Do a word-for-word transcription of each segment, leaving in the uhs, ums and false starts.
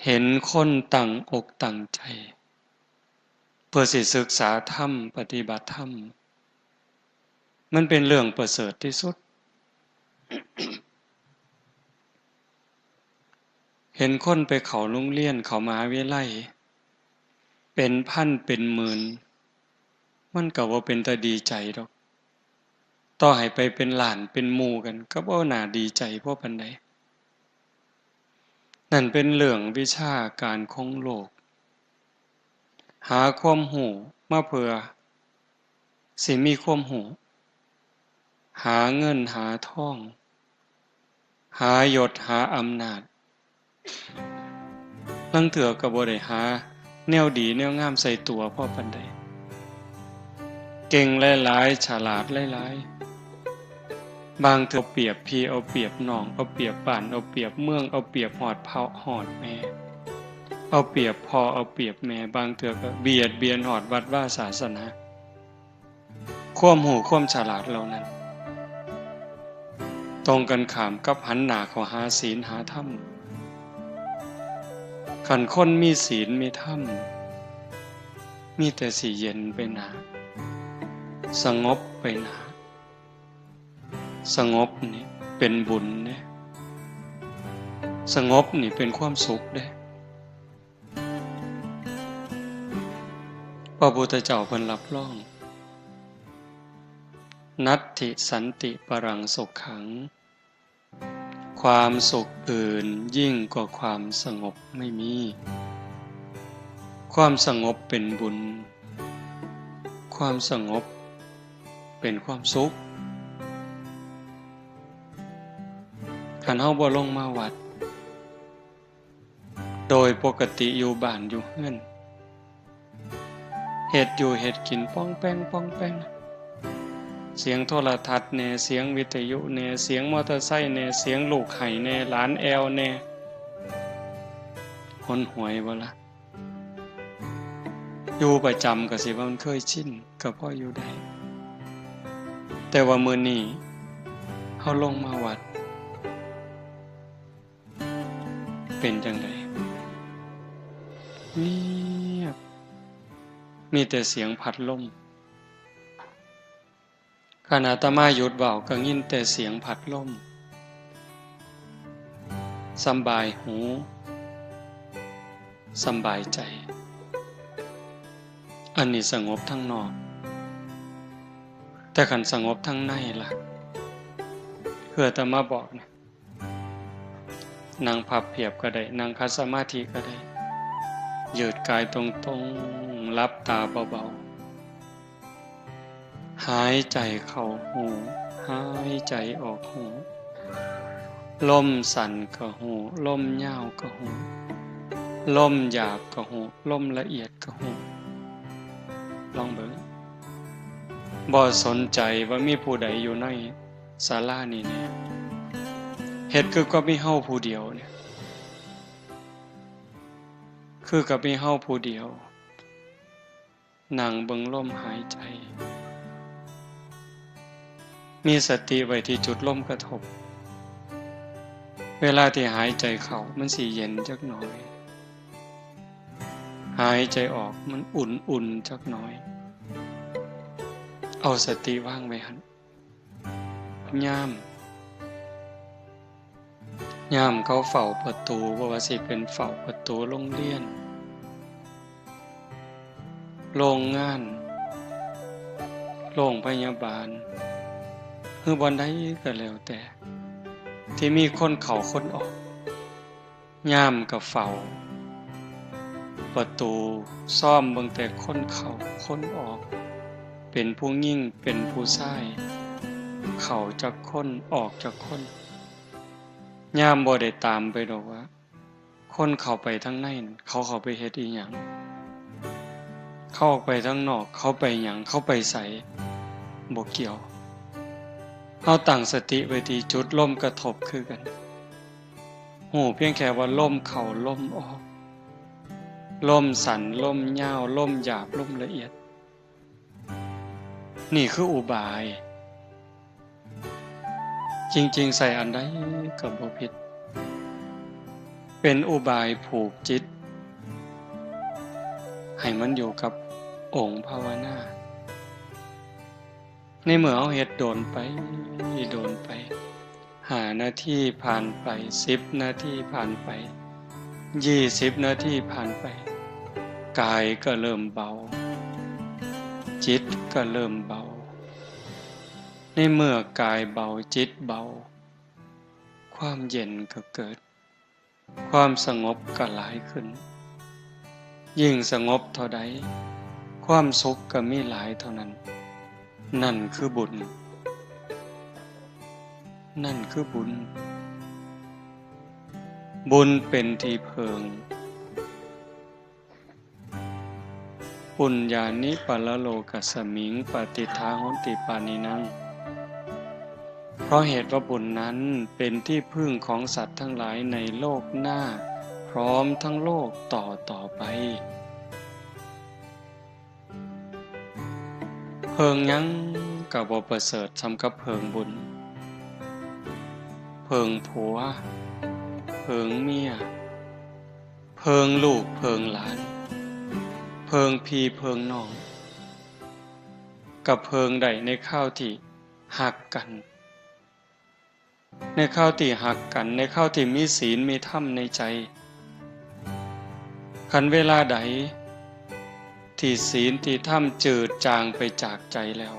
เห็นคนตั้งอกตั้งใจ เพื่อสิศึกษาธรรม ปฏิบัติธรรม มันเป็นเรื่องประเสริฐที่สุด เห็นคนไปเข้าโรงเรียน เข้ามหาวิทยาลัย เป็นพันเป็นหมื่น มันก็บ่เป็นตาดีใจดอก ต่อให้ไปเป็นล้านเป็นหมู่กัน ก็บ่น่าดีใจพอปานใด นั่นเป็นเรื่องวิชาการของโลก หาความรู้มาเพื่อสิมีความรู้ หาเงินหาทอง หายศหาอำนาจ ลางเทื่อก็บ่ได้หาแนวดีแนวงามใส่ตัวพอปานใด เก่งหลายๆ ฉลาดหลายๆ บางเทื่อเอาเปรียบพี่เอาเปรียบน้อง เอาเปรียบบ้านเอาเปรียบเมือง เอาเปรียบฮอดพ่อฮอดแม่ เอาเปรียบพ่อเอาเปรียบแม่ บางเทื่อก็เบียดเบียนฮอดวัดวาศาสนา ความรู้ความฉลาดเหล่านั้น ตรงกันข้ามกับหันหน้าเข้าหาศีลหาธรรม คันคนมีศีลมีธรรม มีแต่สิเย็นไปหน้า สงบไปหน้า สงบนี่เป็นบุญเด้ สงบนี่เป็นความสุขเด้ พระพุทธเจ้าเพิ่นรับรอง นัตถิสันติปรังสุขขัง ความสุขอื่นยิ่งกว่าความสงบไม่มี ความสงบเป็นบุญ ความสงบเป็นความสุข คันเฮาบ่ลงมาวัด โดยปกติอยู่บ้านอยู่เฮือน เฮ็ดอยู่เฮ็ดกินป้องแป้งป้องแป้ง เสียงโทรทัศน์แหน่ เสียงวิทยุแหน่ เสียงมอเตอร์ไซค์แหน่ เสียงลูกไห้แหน่ หลานแอ่วแหน่ หนหวยบ่ล่ะ อยู่ประจำก็สิว่ามันเคยชิน ก็พออยู่ได้ แต่ว่ามื้อนี้เฮาลงมาวัด เป็นจั่งใด เงียบ มีแต่เสียงพัดลม คันอาตมาหยุดเว้าก็ยินแต่เสียงพัดลม สำบายหู สำบายใจ อันนี้สงบทางนอก แต่คันสงบทางในล่ะ คืออาตมาบอกเนี่ย นั่งพับเพียบก็ได้ นั่งขัดสมาธิก็ได้ ยืดกายตรงๆ หลับตาเบาๆ หายใจเข้าฮู้ หายใจออกฮู้ ลมสั้นก็ฮู้ ลมยาวก็ฮู้ ลมหยาบก็ฮู้ ลมละเอียดก็ฮู้ ลองเบิ่ง บ่สนใจว่ามีผู้ใดอยู่ในศาลานี้แหน่ เฮ็ดคือกับมีเฮาผู้เดียวเนี่ย คือกับมีเฮาผู้เดียว นั่งเบิ่งลมหายใจ มีสติไว้ที่จุดลมกระทบ เวลาที่หายใจเข้ามันสิเย็นจักหน่อย หายใจออกมันอุ่นๆจักหน่อย เอาสติวางไว้หั่น ยาม ยามเขาเฝ้าประตู บ่ว่าสิเป็นเฝ้าประตูโรงเรียน โรงงาน โรงพยาบาล หรือบ่อนใดก็แล้วแต่ ที่มีคนเข้าคนออก ยามก็เฝ้าประตู ซอมเบิ่งแต่คนเข้าคนออก เป็นผู้หญิงเป็นผู้ชาย เข้าจักคนออกจักคน ยามบ่ได้ตามไปดอกว่า คนเข้าไปทางในนั่น เขาเข้าไปเฮ็ดอิหยัง เขาออกไปทางนอก เขาไปหยัง เขาไปไส บ่เกี่ยว เฮาตั้งสติไว้ที่จุดลมกระทบคือกัน ฮู้เพียงแค่ว่าลมเข้าลมออก ลมสั้น ลมยาว ลมหยาบ ลมละเอียด นี่คืออุบาย จริงๆ ใส่อันใดก็บ่ผิด เป็นอุบายผูกจิต ให้มันอยู่กับองค์ภาวนา ในเมื่อเฮาเฮ็ดโดนไป โดนไป ห้านาทีผ่านไป สิบนาทีผ่านไป ยี่สิบนาทีผ่านไป กายก็เริ่มเบา จิตก็เริ่มเบา ในเมื่อกายเบา จิตเบา ความเย็นก็เกิด ความสงบก็หลายขึ้น ยิ่งสงบเท่าใด ความสุขก็มีหลายเท่านั้น นั่นคือบุญ นั่นคือบุญ บุญเป็นที่เพิง ปุญญานิปรโลกัสมิง ปะติฏฐาโหนติปาณินัง เพราะเหตุว่าบุญนั้นเป็นที่พึ่งของสัตว์ทั้งหลายในโลกหน้า พร้อมทั้งโลกต่อต่อไป เพิงหยังก็บ่ประเสริฐส่ำกับเพิงบุญ เพิงผัว เพิงเมีย เพิงลูกเพิงหลาน เพิงพี่เพิงน้อง ก็เพิงได้ในคราวที่ฮักกัน ในคราวที่ฮักกัน ในคราวที่มีศีลมีธรรมในใจ คันเวลาใดที่ศีลที่ธรรมจืดจางไปจากใจแล้ว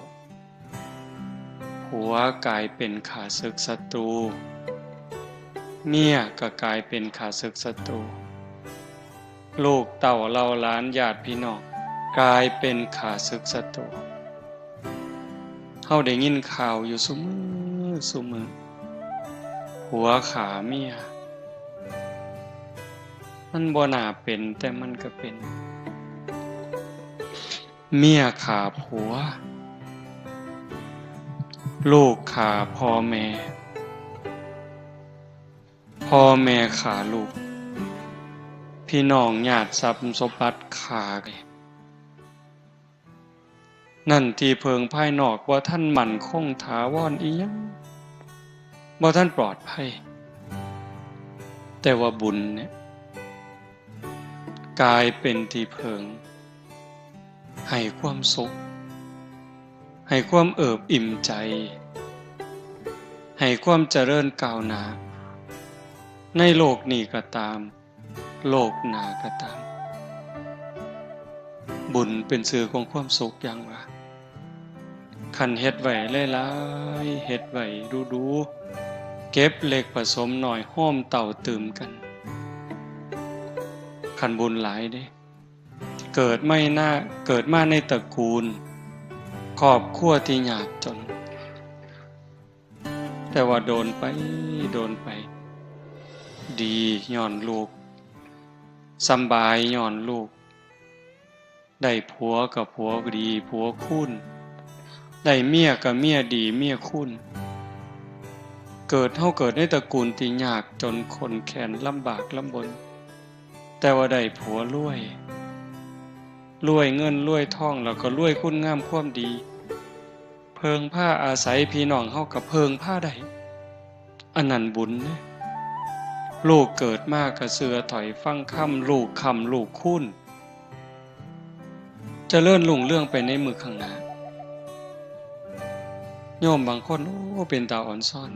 ผัวกลายเป็นข้าศึกศัตรู เมียก็กลายเป็นข้าศึกศัตรู ลูกเต้าเหล่าหลานญาติพี่น้องกลายเป็นข้าศึกศัตรู เฮาได้ยินข่าวอยู่ซุมื้อซุมื้อ ผัวฆ่าเมีย มันบ่น่าเป็น แต่มันก็เป็น เมียฆ่าผัว ลูกฆ่าพ่อแม่ พ่อแม่ฆ่าลูก พี่น้องญาติทรัพย์สมบัติฆ่ากัน นั่นที่เพิงภายนอกบ่ทันมั่นคงถาวรอิหยัง บ่ทันปลอดภัย แต่ว่าบุญเนี่ย กลายเป็นที่เพิง ให้ความสุข ให้ความเอิบอิ่มใจ ให้ความเจริญก้าวหน้า ในโลกนี้ก็ตาม โลกหน้าก็ตาม บุญเป็นชื่อของความสุขอย่างว่า คันเฮ็ดไว้หลายๆ เฮ็ดไว้ดูๆ เก็บเล็กผสมน้อย โฮมเต้าตื่มกัน คันบุญหลายเด้ เกิดไม่น่า เกิดมาในตระกูล ครอบครัวที่ยากจน แต่ว่าโดนไป โดนไป ดีย้อนลูก สำบายย้อนลูก ได้ผัวก็ผัวดี ผัวคูณ ได้เมียก็เมียดี เมียคูณ เกิด เฮาเกิดในตระกูลที่ยากจนข้นแค้นลำบากลำบน แต่ว่าได้ผัวรวย รวยเงินรวยทอง แล้วก็รวยคุณงามความดี เพิ่งพาอาศัยพี่น้องเฮาก็เพิ่งพาได้ อันนั้นบุญเด้ ลูกเกิดมาก็เชื่อถ้อยฟังคำ ลูกค้ำลูกคูณ เจริญรุ่งเรืองไปในมื้อข้างหน้า โยมบางคน โอ้ เป็นตาอ่อนซ้อน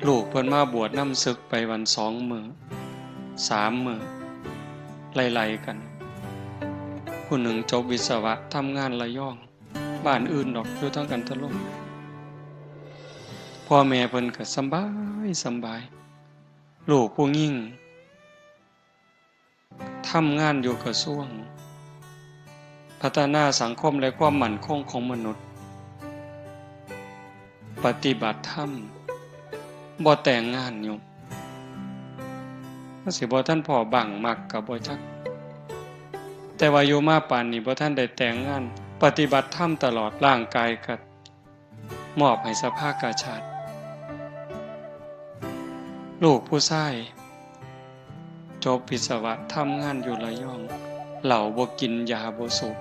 ลูกเพิ่นมาบวชนำสึกไปวันสองมื้อ สามมื้อ ไล่ๆ กัน ผู้หนึ่งจบวิศวะ ทำงานระยอง บ้านอื่นดอก อยู่ทางกันทะล่ม พ่อแม่เพิ่นก็สำบายสำบาย ลูกผู้หญิง ทำงานอยู่กระทรวง พัฒนาสังคมและความมั่นคงของมนุษย์ ปฏิบัติธรรม บ่แต่งงานอยู่ มันสิบ่ทันพ้อบั้งมักก็บ่จัก แต่ว่าอยู่มาปานนี้บ่ทันได้แต่งงาน ปฏิบัติธรรมตลอด ร่างกายก็มอบให้สภากาชาด ลูกผู้ชาย จบวิศวะ ทำงานอยู่ระยอง เหล้าบ่กิน ยาบ่สูบ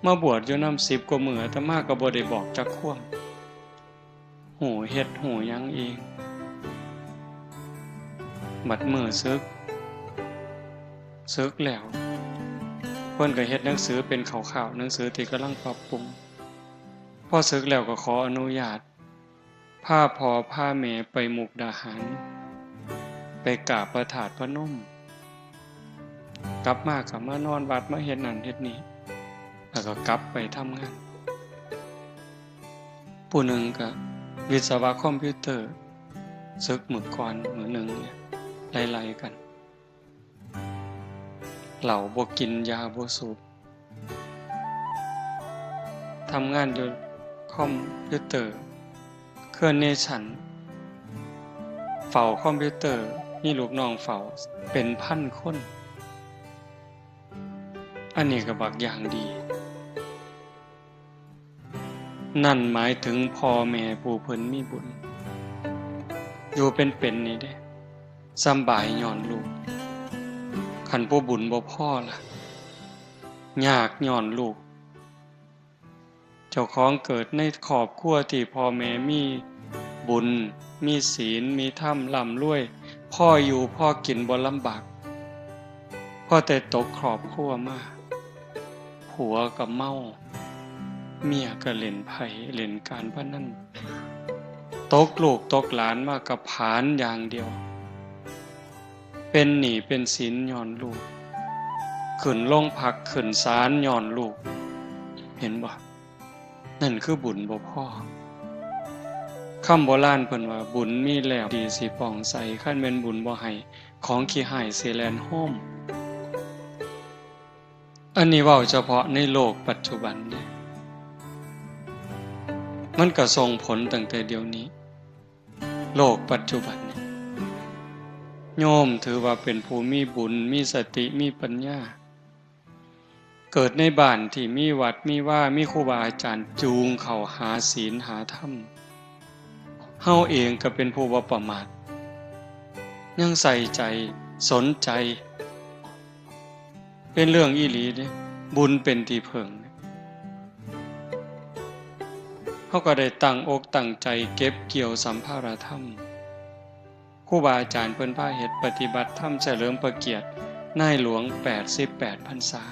มาบวชอยู่นำสิบกว่ามื้อ อาตมาก็บ่ได้บอกจักความ ฮู้เฮ็ดฮู้หยังเอง บัดมื้อสึก สึกแล้ว เพิ่นก็เฮ็ดหนังสือเป็นคร่าวๆ หนังสือที่กำลังปรับปรุง พอสึกแล้วก็ขออนุญาต พาพ่อพาแม่ไปมุกดาหาร ไปกราบพระธาตุพนม กลับมาก็มานอนวัด มาเฮ็ดนั่นเฮ็ดนี่ แล้วก็กลับไปทำงาน ผู้หนึ่งก็วิศวะคอมพิวเตอร์ สึกมื้อก่อนมื้อหนึ่งเนี่ย ไล่ๆ กัน เหล้าบ่กิน ยาบ่สูบ ทำงานอยู่คอมพิวเตอร์ เครือเนชั่น เฝ้าคอมพิวเตอร์ มีลูกน้องเฝ้าเป็นพันคน อันนี้ก็บักอย่างดี นั่นหมายถึงพ่อแม่ผู้เพิ่นมีบุญ อยู่เป็นๆ นี่เด้ สำบายย้อนลูก คันผู้บุญบ่พอล่ะ ยากย้อนลูก เจ้าของเกิดในครอบครัวที่พ่อแม่มีบุญ มีศีล มีธรรม ร่ำรวย พออยู่พอกิน บ่ลำบาก พอแต่ตกครอบครัวมา ผัวก็เมา เมียก็เล่นไพ่เล่นการพนัน ตกลูกตกหลานมาก็ผลาญอย่างเดียว เป็นหนี้เป็นสินย้อนลูก ขึ้นโรงพักขึ้นศาลย้อนลูก เห็นบ่ นั่นคือบุญบ่พอ คำโบราณเพิ่นว่า บุญมีแล้วดีสิปองใส คันแม่นบุญบ่ให้ ของขี้ฮ้ายสิแล่นโฮม อันนี้เว้าเฉพาะในโลกปัจจุบันเด้ มันก็ส่งผลตั้งแต่เดี๋ยวนี้ โลกปัจจุบันเนี่ย โยมถือว่าเป็นผู้มีบุญ มีสติ มีปัญญา เกิดในบ้านที่มีวัดมีวา มีครูบาอาจารย์จูงเข้าหาศีลหาธรรม เฮาเองก็เป็นผู้บ่ประมาท ยังใส่ใจ สนใจ เป็นเรื่องอีหลีเด้ บุญเป็นที่เพิ่ง เฮาก็ได้ตั้งอกตั้งใจเก็บเกี่ยวสัมภาระธรรม ครูบาอาจารย์เพิ่นพาเฮ็ดปฏิบัติธรรมเฉลิมพระเกียรตินายหลวงแปดสิบแปดพรรษา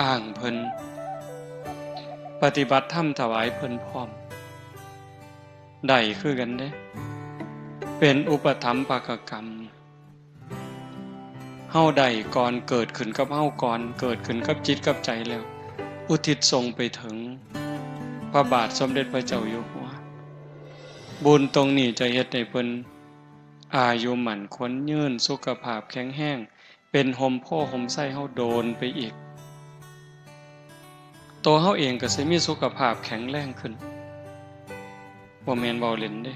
อ้างเพิ่น ปฏิบัติธรรมถวายเพิ่นพร้อม ได้คือกันเด้ เป็นอุปถัมภกกรรม เฮาได้ก่อน เกิดขึ้นกับเฮาก่อน เกิดขึ้นกับจิตกับใจแล้ว อุทิศส่งไปถึงพระบาทสมเด็จพระเจ้าอยู่หัว บุญตรงนี้จะเฮ็ดให้เพิ่นอายุมั่นขวัญยืน สุขภาพแข็งแรง เป็นฮ่มโพธิ์ฮ่มไทรเฮาโดนไปอีก ตัวเฮาเองก็สิมีสุขภาพแข็งแรงขึ้น บ่แม่นเว้าเล่นเด้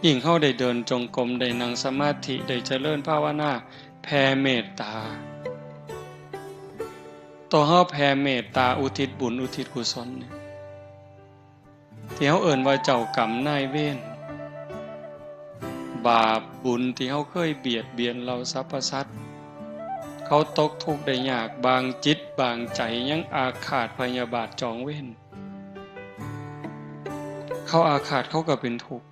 ยิ่งเฮาได้เดินจงกรม ได้นั่งสมาธิ ได้เจริญภาวนา แผ่เมตตา ตัวเฮาแผ่เมตตาอุทิศบุญอุทิศกุศลเนี่ย ที่เฮาเอิ้นว่าเจ้ากรรมนายเวร บาปบุญที่เฮาเคยเบียดเบียนเหล่าสรรพสัตว์ เขาตกทุกข์ได้ยาก บางจิตบางใจยังอาฆาตพยาบาทจองเวร เขาอาฆาตเขาก็เป็นทุกข์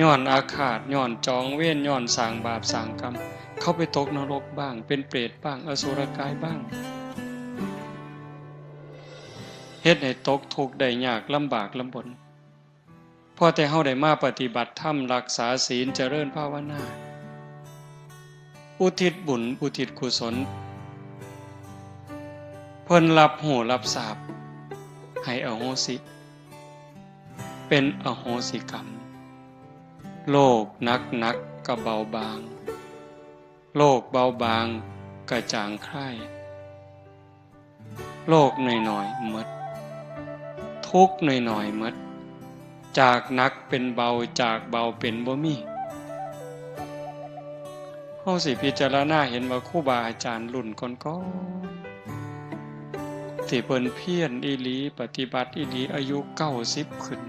ย้อนอาฆาต ย้อนจองเวร ย้อนสร้างบาปสร้างกรรม เขาไปตกนรกบ้าง เป็นเปรตบ้าง อสุรกายบ้าง เฮ็ดให้ตกทุกข์ได้ยาก ลำบากลำบน พอแต่เฮาได้มาปฏิบัติธรรม รักษาศีล เจริญภาวนา อุทิศบุญ อุทิศกุศล เพิ่นรับรู้รับทราบ ให้อโหสิ เป็นอโหสิกรรม โรคหนักๆ ก็เบาบาง โรคเบาบางก็จางคลาย โรคน้อยๆ หมด ทุกข์น้อยๆ หมด จากหนักเป็นเบา จากเบาเป็นบ่มี เฮาสิพิจารณาเห็นว่าครูบาอาจารย์รุ่นก่อนๆ ที่เพิ่นเพียรอีหลี ปฏิบัติอีหลี อายุเก้าสิบขึ้น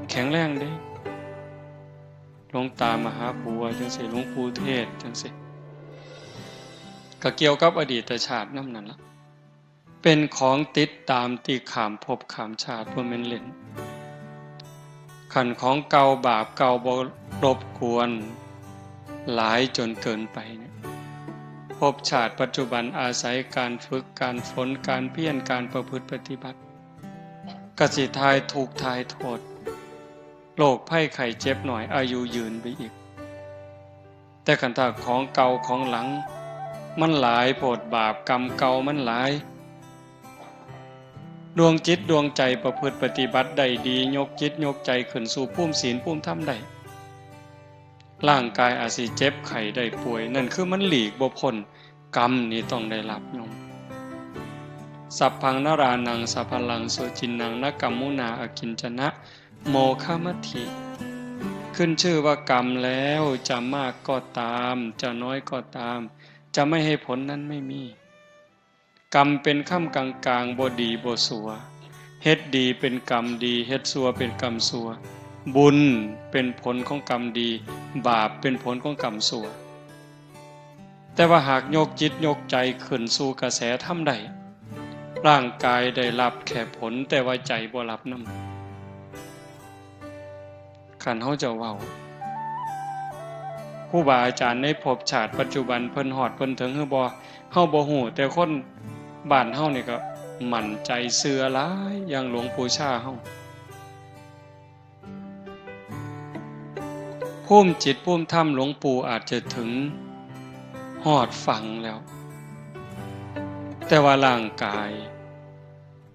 แข็งแรงเด้ หลวงตามหาบัวจั่งซี้ หลวงปู่เทศจั่งซี้ ก็เกี่ยวกับอดีตชาตินำนั่นล่ะ เป็นของติดตามที่ข้ามภพข้ามชาติ บ่แม่นเล่น คันของเก่าบาปเก่าบ่รบกวนหลายจนเกินไปเนี่ย ภพชาติปัจจุบันอาศัยการฝึก การฝน การเพียร การประพฤติปฏิบัติ กสิทายทุกข์ทายโทษ โรคภัยไข้เจ็บหน่อย อายุยืนไปอีก แต่คันถ้าของเก่าของหลัง มันหลายโพด บาปกรรมเก่ามันหลาย ดวงจิตดวงใจประพฤติปฏิบัติได้ดี ยกจิตยกใจขึ้นสู่ภูมิศีลภูมิธรรมได้ ร่างกายอาจสิเจ็บไข้ได้ป่วย นั่นคือมันหลีกบ่พ้น กรรมนี่ต้องได้รับโยม สัพพังนรานัง สะพะลัง โสจินนัง นะกัมมุนา อกิญจนะ โมฆะมัตถิ ขึ้นชื่อว่ากรรมแล้ว จะมากก็ตาม จะน้อยก็ตาม จะไม่ให้ผลนั้นไม่มี กรรมเป็นค่ำกลางๆ บ่ดีบ่สัว เฮ็ดดีเป็นกรรมดี เฮ็ดสัวเป็นกรรมสัว บุญเป็นผลของกรรมดี บาปเป็นผลของกรรมสัว แต่ว่าหากยกจิตยกใจขึ้นสู่กระแสธรรมได้ ร่างกายได้รับแค่ผล แต่ว่าใจบ่รับนำ คันเฮาจะเว้า ครูบาอาจารย์ในภพชาติปัจจุบันเพิ่นฮอดเพิ่นถึงหรือบ่ เฮาบ่ฮู้ แต่คนบ้านเฮานี่ก็มั่นใจเชื่อหลาย อย่างหลวงปู่ชาเฮา ภูมิจิตภูมิธรรมหลวงปู่อาจจะถึงฮอดฝั่งแล้ว แต่ว่าร่างกาย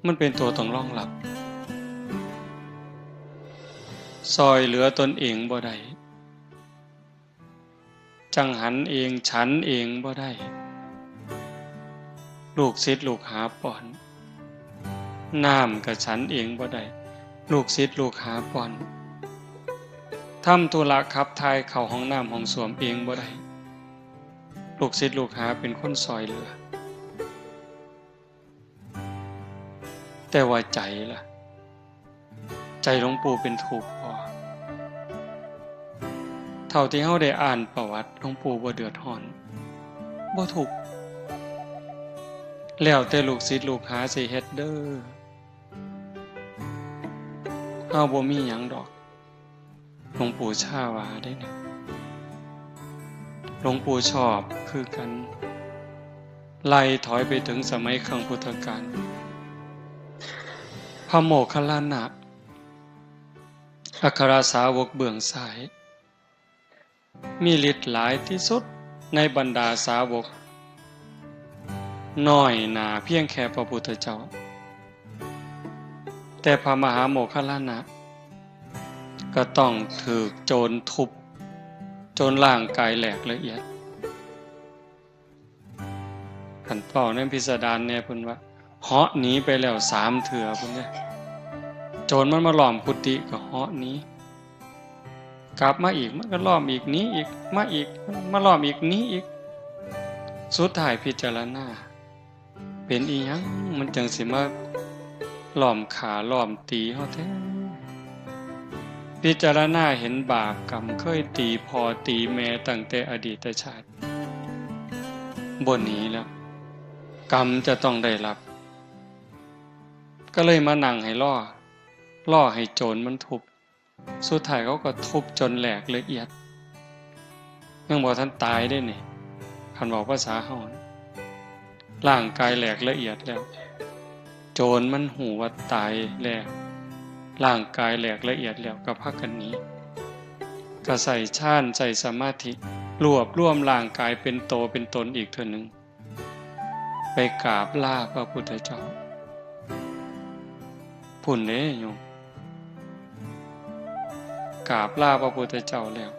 มันเป็นตัวต้องรองรับ ซ่อยเหลือตนเองบ่ได้ จังหันเอง ฉันเองบ่ได้ ลูกศิษย์ลูกหาป้อน น้ำก็ฉันเองบ่ได้ ลูกศิษย์ลูกหาป้อน ทำธุระขับถ่ายเข้าห้องน้ำห้องส้วมเองบ่ได้ ลูกศิษย์ลูกหาเป็นคนซ่อยเหลือ แต่ว่าใจล่ะ ใจหลวงปู่เป็นทุกข์บ่ เท่าที่เฮาได้อ่านประวัติ หลวงปู่บ่เดือดร้อน บ่ทุกข์ แล้วแต่ลูกศิษย์ลูกหาสิเฮ็ดเด้อ เฮาบ่มีหยังดอก หลวงปู่ชาว่าเด้เนี่ย หลวงปู่ชอบคือกัน ไล่ถอยไปถึงสมัยครั้งพุทธกาล พระโมคคัลลานะ อัครสาวกเบื้องซ้าย มีฤทธิ์หลายที่สุดในบรรดาสาวก น้อยหนาเพียงแค่พระพุทธเจ้า แต่พระมหาโมคคัลลานะ ก็ต้องถูกโจรทุบ จนร่างกายแหลกละเอียด คันเว้าในพิสดารแน่เพิ่นว่า เหาะหนีไปแล้วสามเทื่อพุ้นเด้ โจรมันมาล้อมกุฏิก็เหาะหนี กลับมาอีกมันก็ล้อมอีก หนีอีก มาอีก มาล้อมอีก หนีอีก สุดท้ายพิจารณา เป็นอีหยังมันจังสิมาล้อมฆ่าล้อมตีเฮาแท้ พิจารณาเห็นบาปกรรมเคยตีพ่อตีแม่ตั้งแต่อดีตชาติ บ่หนีแล้ว กรรมจะต้องได้รับ ก็เลยมานั่งให้รอ รอให้โจรมันทุบ สุดท้ายเขาก็ทุบจนแหลกละเอียด ยังบ่ทันตายเด้นี่ คันเว้าภาษาเฮา ร่างกายแหลกละเอียดแล้ว โจรมันฮู้ว่าตายแล้ว ร่างกายแหลกละเอียดแล้วก็พากันหนี ก็ใช้ฌาน ใช้สมาธิ รวบรวมร่างกายเป็นโตเป็นตนอีกเทื่อหนึ่ง ไปกราบลาพระพุทธเจ้า พุ้นเด้โยม กราบลาพระพุทธเจ้าแล้ว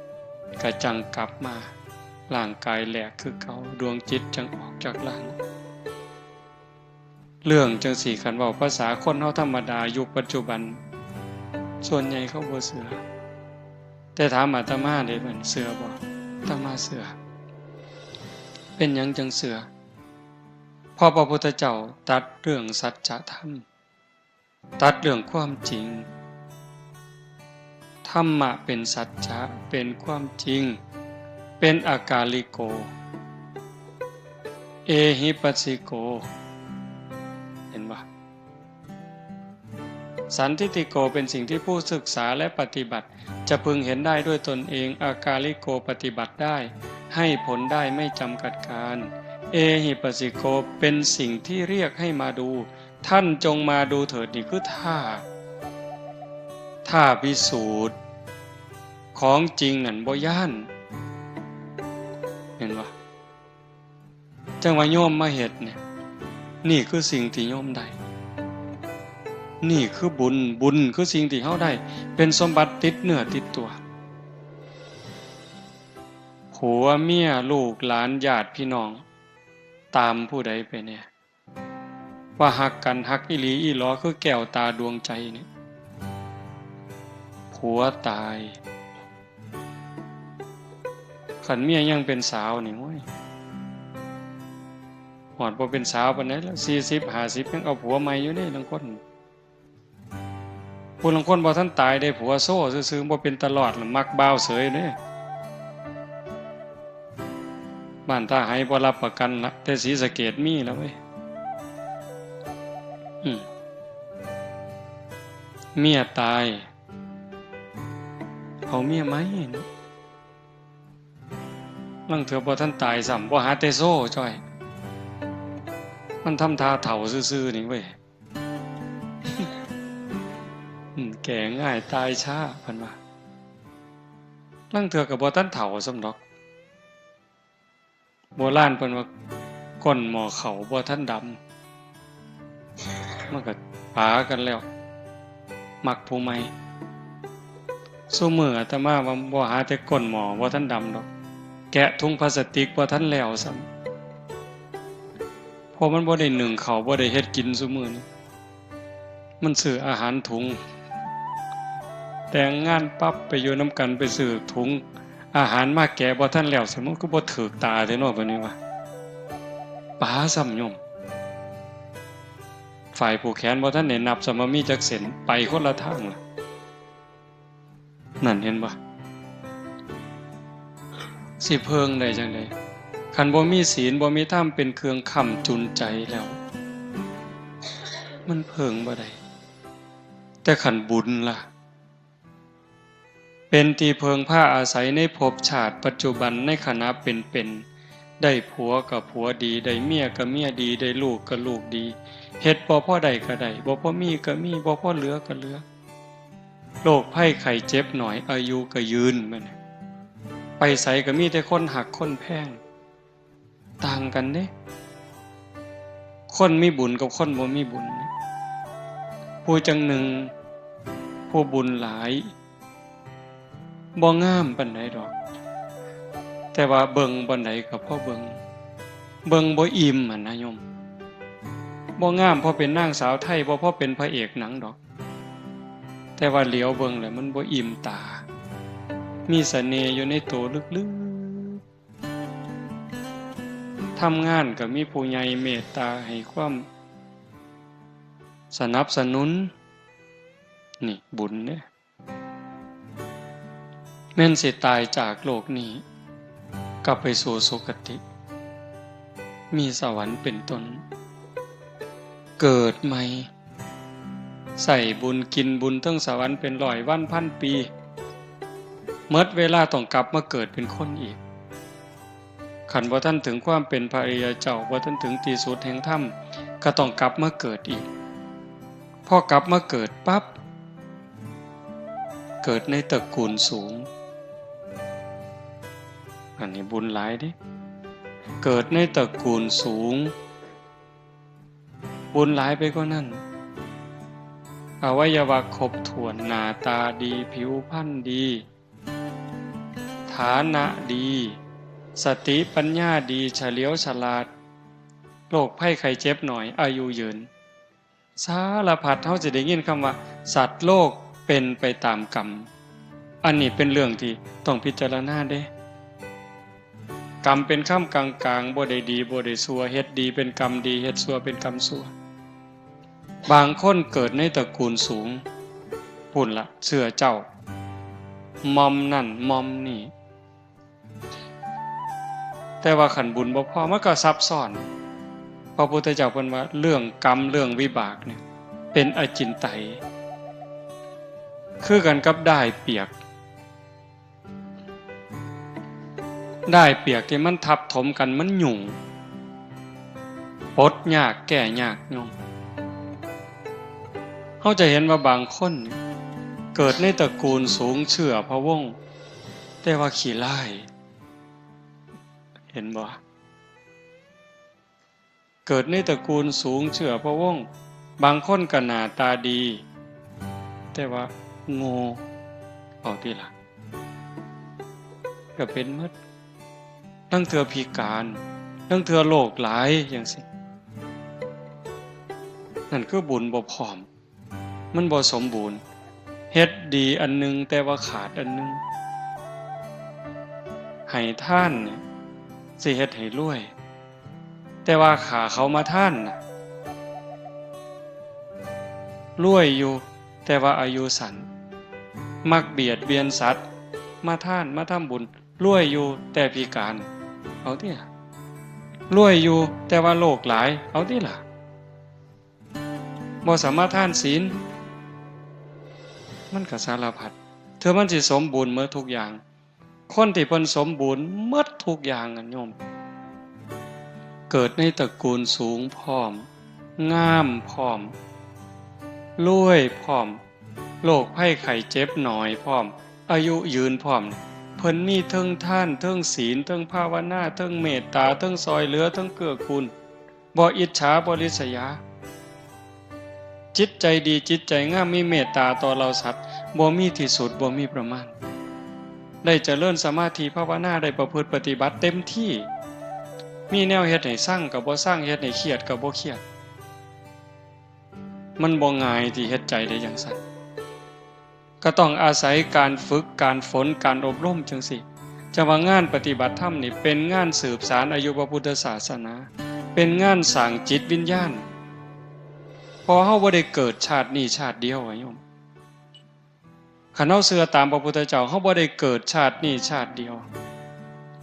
ก็จั่งกลับมา ร่างกายแหลกคือเก่า ดวงจิตจั่งออกจากร่าง เรื่องจั่งซี้คันเว้าภาษาคนเฮาธรรมดายุคปัจจุบัน ส่วนใหญ่เขาบ่เชื่อ แต่ถามอาตมาเด้ มันเชื่อบ่ อาตมาเชื่อ เป็นหยังจั่งเชื่อ เพราะพระพุทธเจ้าตรัสเรื่องสัจธรรม ตรัสเรื่องความจริง ธรรมะเป็นสัจจะ เป็นความจริง เป็นอากาลิโก เอหิปัสสิโก เห็นบ่ สันทิฏฐิโก เป็นสิ่งที่ผู้ศึกษาและปฏิบัติ จะพึงเห็นได้ด้วยตนเอง อากาลิโก ปฏิบัติได้ ให้ผลได้ไม่จำกัดกาล เอหิปัสสิโก เป็นสิ่งที่เรียกให้มาดู ท่านจงมาดูเถิด นี่คือท่า ท่าพิสูจน์ ของจริงนั่นบ่ย้าน เห็นบ่ จั่งว่าโยมมาเฮ็ดเนี่ย นี่คือสิ่งที่โยมได้ นี่คือบุญ บุญคือสิ่งที่เฮาได้ เป็นสมบัติติดเนื้อติดตัว ผัวเมียลูกหลานญาติพี่น้อง ตามผู้ใดไปแน่ ว่าฮักกัน ฮักอีหลีอีหลอ คือแก้วตาดวงใจเนี่ย ผัวตาย คันเมียยังเป็นสาวนี่ โอ้ย ฮอดบ่เป็นสาวปานใดแล้ว สี่สิบ ห้าสิบ ยังเอาผัวใหม่อยู่เด้ ลางคน ผู้ลางคนบ่ทันตายได้ผัวโซ่ซื่อๆ บ่เป็นตาลอดล่ะ มักบ่าวเสยเด้ บ้านท่าไหบ่รับประกันละ แต่ศรีสะเกษมีแล้วเว้ย อืม เมียตาย เอาเมียใหม่เนาะ ลางเทื่อบ่ทันตายซ้ำ บ่หาแต่โซ่จ้อย มันทำท่าเฒ่าซื่อๆ นี่เว้ย อืม แก่ง่ายตายช้า เพิ่นว่า ลางเทื่อก็บ่ทันเฒ่าซ้ำดอก โบราณเพิ่นว่า ก้นหม้อข้าวบ่ทันดำ มันก็ป๋ากันแล้ว มักผู้ใหม่ ซุมื้ออาตมาว่าบ่หาแต่ก้นหม้อบ่ทันดำดอก แกะถุงพลาสติกบ่ทันแล้วซ้ำ เพราะมันบ่ได้นึ่งข้าว บ่ได้เฮ็ดกินซุมื้อนี้ มันซื้ออาหารถุง แต่งงานปั๊บไปอยู่นำกัน ไปซื้อถุงอาหารมาแกะบ่ทันแล้ว สมมุติคือบ่ถืกตาแท้เนาะ บัดนี้ว่า ป๋าซ้ำโยม ฝ่ายผูกแขนบ่ทันได้นับซ้ำว่ามีจักเส้น ไปคนละทางล่ะ นั่นเห็นบ่ สิเพิ่งได้จั่งใด คันบ่มีศีล บ่มีธรรมเป็นเครื่องค้ำจุนใจแล้ว มันเพิ่งบ่ได้ แต่คันบุญล่ะ เป็นที่เพิ่งพาอาศัยในภพชาติปัจจุบัน ในขณะเป็นๆ ได้ผัวก็ผัวดี ได้เมียก็เมียดี ได้ลูกก็ลูกดี เฮ็ดบ่พอได้ก็ได้ บ่พอมีก็มี บ่พอเหลือก็เหลือ โรคภัยไข้เจ็บน้อย อายุก็ยืน บัดนี้ ไปไสก็มีแต่คนฮักคนแพง ต่างกันเด้ คนมีบุญกับคนบ่มีบุญ ผู้จั่งหนึ่ง ผู้บุญหลาย บ่งามปานใดดอก แต่ว่าเบิ่งบ่อนใดก็พอเบิ่ง เบิ่งบ่อิ่มหั้นนะโยม บ่งามพอเป็นนางสาวไทย บ่พอเป็นพระเอกหนังดอก แต่ว่าเหลียวเบิ่งแล้วมันบ่อิ่มตา มีเสน่ห์อยู่ในตัวลึกๆ ทำงานก็มีผู้ใหญ่เมตตาให้ความสนับสนุน นี่บุญเด้ แม่นสิตายจากโลกนี้ กลับไปสู่สุคติ มีสวรรค์เป็นต้น เกิดใหม่ ใส่บุญกินบุญเทิงสวรรค์เป็นร้อยวันพันปี หมดเวลาต้องกลับมาเกิดเป็นคนอีก คันบ่ทันถึงความเป็นพระอริยเจ้า บ่ทันถึงที่สุดแห่งธรรม ก็ต้องกลับมาเกิดอีก พอกลับมาเกิดปั๊บ เกิดในตระกูลสูง อันนี้บุญหลายเด้ เกิดในตระกูลสูง บุญหลายไปกว่านั้น อวัยวะครบถ้วน หน้าตาดี ผิวพรรณดี ฐานะดี สติปัญญาดี เฉลียวฉลาด โรคภัยไข้เจ็บน้อย อายุยืน สารพัด เฮาสิได้ยินคำว่า สัตว์โลกเป็นไปตามกรรม อันนี้เป็นเรื่องที่ต้องพิจารณาเด้ กรรมเป็นคำกลางๆ บ่ได้ดีบ่ได้ชั่ว เฮ็ดดีเป็นกรรมดี เฮ็ดชั่วเป็นกรรมชั่ว บางคนเกิดในตระกูลสูง พู้นละ เชื้อเจ้า หม่อมนั่นหม่อมนี่ แต่ว่าคันบุญบ่พอ มันก็ซับซ้อน พระพุทธเจ้าเพิ่นว่าเรื่องกรรมเรื่องวิบากเนี่ย เป็นอจินไตย คือกันกับด้ายเปียก ด้ายเปียกที่มันทับถมกันมันหยุ่ง ปลดยากแก้ยากโยม เฮาจะเห็นว่าบางคนเนี่ย เกิดในตระกูลสูงเชื้อพระวงศ์ แต่ว่าขี้ร้าย เห็นบ่ เกิดในตระกูลสูงเชื้อพระวงศ์ บางคนก็หน้าตาดี แต่ว่าโง่ เอาติล่ะ ก็เป็นหมด ลางเทื่อพิการ ลางเทื่อโรคหลายจั่งซี้ นั่นคือบุญบ่พร้อม มันบ่สมบูรณ์ เฮ็ดดีอันหนึ่งแต่ว่าขาดอันหนึ่ง ให้ทานเนี่ย สิเฮ็ดให้รวย แต่ว่าฆ่าเขามาทานน่ะ รวยอยู่ แต่ว่าอายุสั้น มักเบียดเบียนสัตว์ มาทาน มาทำบุญ รวยอยู่ แต่พิการ เอาติล่ะ รวยอยู่ แต่ว่าโรคหลาย เอาติล่ะ บ่สามารถทานศีล มันก็สารพัด เทื่อมันสิสมบูรณ์หมดทุกอย่าง คนที่เพิ่นสมบูรณ์หมดทุกอย่างอะโยม เกิดในตระกูลสูงพร้อม งามพร้อม รวยพร้อม โรคภัยไข้เจ็บน้อยพร้อม อายุยืนพร้อม เพิ่นมีเทิงทาน เทิงศีล เทิงภาวนา เทิงเมตตา เทิงซ่อยเหลือ เทิงเกื้อกูล บ่อิจฉา บ่ริษยา จิตใจดี จิตใจงาม มีเมตตาต่อเหล่าสัตว์ บ่มีที่สุด บ่มีประมาณ ได้เจริญสมาธิภาวนา ได้ประพฤติปฏิบัติเต็มที่ มีแนวเฮ็ดให้ซังก็บ่ซัง เฮ็ดให้เครียดก็บ่เครียด มันบ่ง่ายที่เฮ็ดใจได้จั่งซั้น ก็ต้องอาศัยการฝึก การฝน การอบรมจั่งซี้ จั่งว่างานปฏิบัติธรรมนี่เป็นงานสืบสานอายุพระพุทธศาสนา เป็นงานสร้างจิตวิญญาณ เพราะเฮาบ่ได้เกิดชาตินี้ชาติเดียวอะโยม คันเฮาเชื่อตามพระพุทธเจ้า เฮาบ่ได้เกิดชาตินี้ชาติเดียว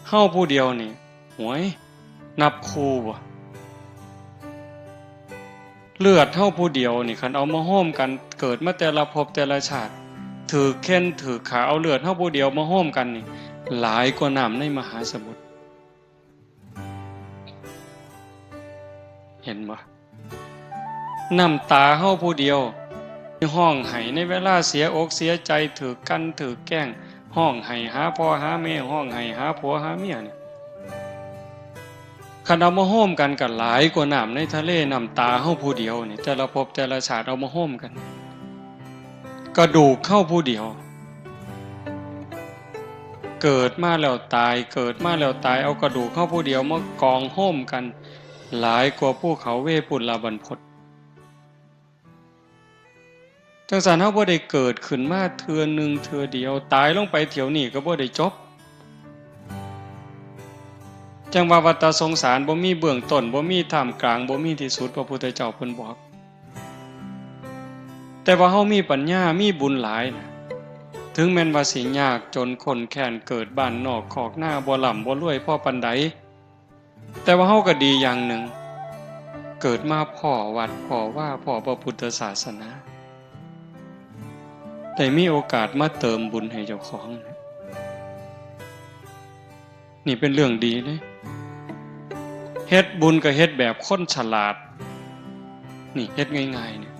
เฮาผู้เดียวนี่ หวย นับคู่บ่ เลือดเฮาผู้เดียวนี่ คันเอามาโฮมกัน เกิดมาแต่ละภพแต่ละชาติ ถืกเฆ่นถืกฆ่า เอาเลือดเฮาผู้เดียวมาโฮมกันนี่ หลายกว่าน้ำในมหาสมุทร เห็นบ่ น้ำตาเฮาผู้เดียว ที่ร้องไห้ในเวลาเสียอกเสียใจ ถืกกัณฑ์ถืกแกล้ง ร้องไห้หาพ่อหาแม่ ร้องไห้หาผัวหาเมียนี่ คันเอามาโฮมกันก็หลายกว่าน้ำในทะเล น้ำตาเฮาผู้เดียวนี่ แต่ละภพแต่ละชาติเอามาโฮมกัน กระดูกเฮาผู้เดียว เกิดมาแล้วตาย เกิดมาแล้วตาย เอากระดูกเฮาผู้เดียวมากองโฮมกัน หลายกว่าภูเขาเวปุลลาบรรพต จั่งซั้นเฮาบ่ได้เกิดขึ้นมาเทื่อหนึ่งเทื่อเดียว ตายลงไปเที่ยวนี้ก็บ่ได้จบ จั่งว่าวัฏสงสารบ่มีเบื้องต้น บ่มีท่ามกลาง บ่มีที่สุด พระพุทธเจ้าเพิ่นบอก แต่ว่าเฮามีปัญญา มีบุญหลายนะ ถึงแม้นว่าสิยากจนข้นแค้น เกิดบ้านนอกคอกนา บ่ร่ำบ่รวยพอปานใด แต่ว่าเฮาก็ดีอย่างหนึ่ง เกิดมาพ้อวัด พ้อวา พ้อพระพุทธศาสนา ได้มีโอกาสมาเติมบุญให้เจ้าของ นี่เป็นเรื่องดีเลย เฮ็ดบุญก็เฮ็ดแบบคนฉลาด นี่เฮ็ดง่ายๆ นี่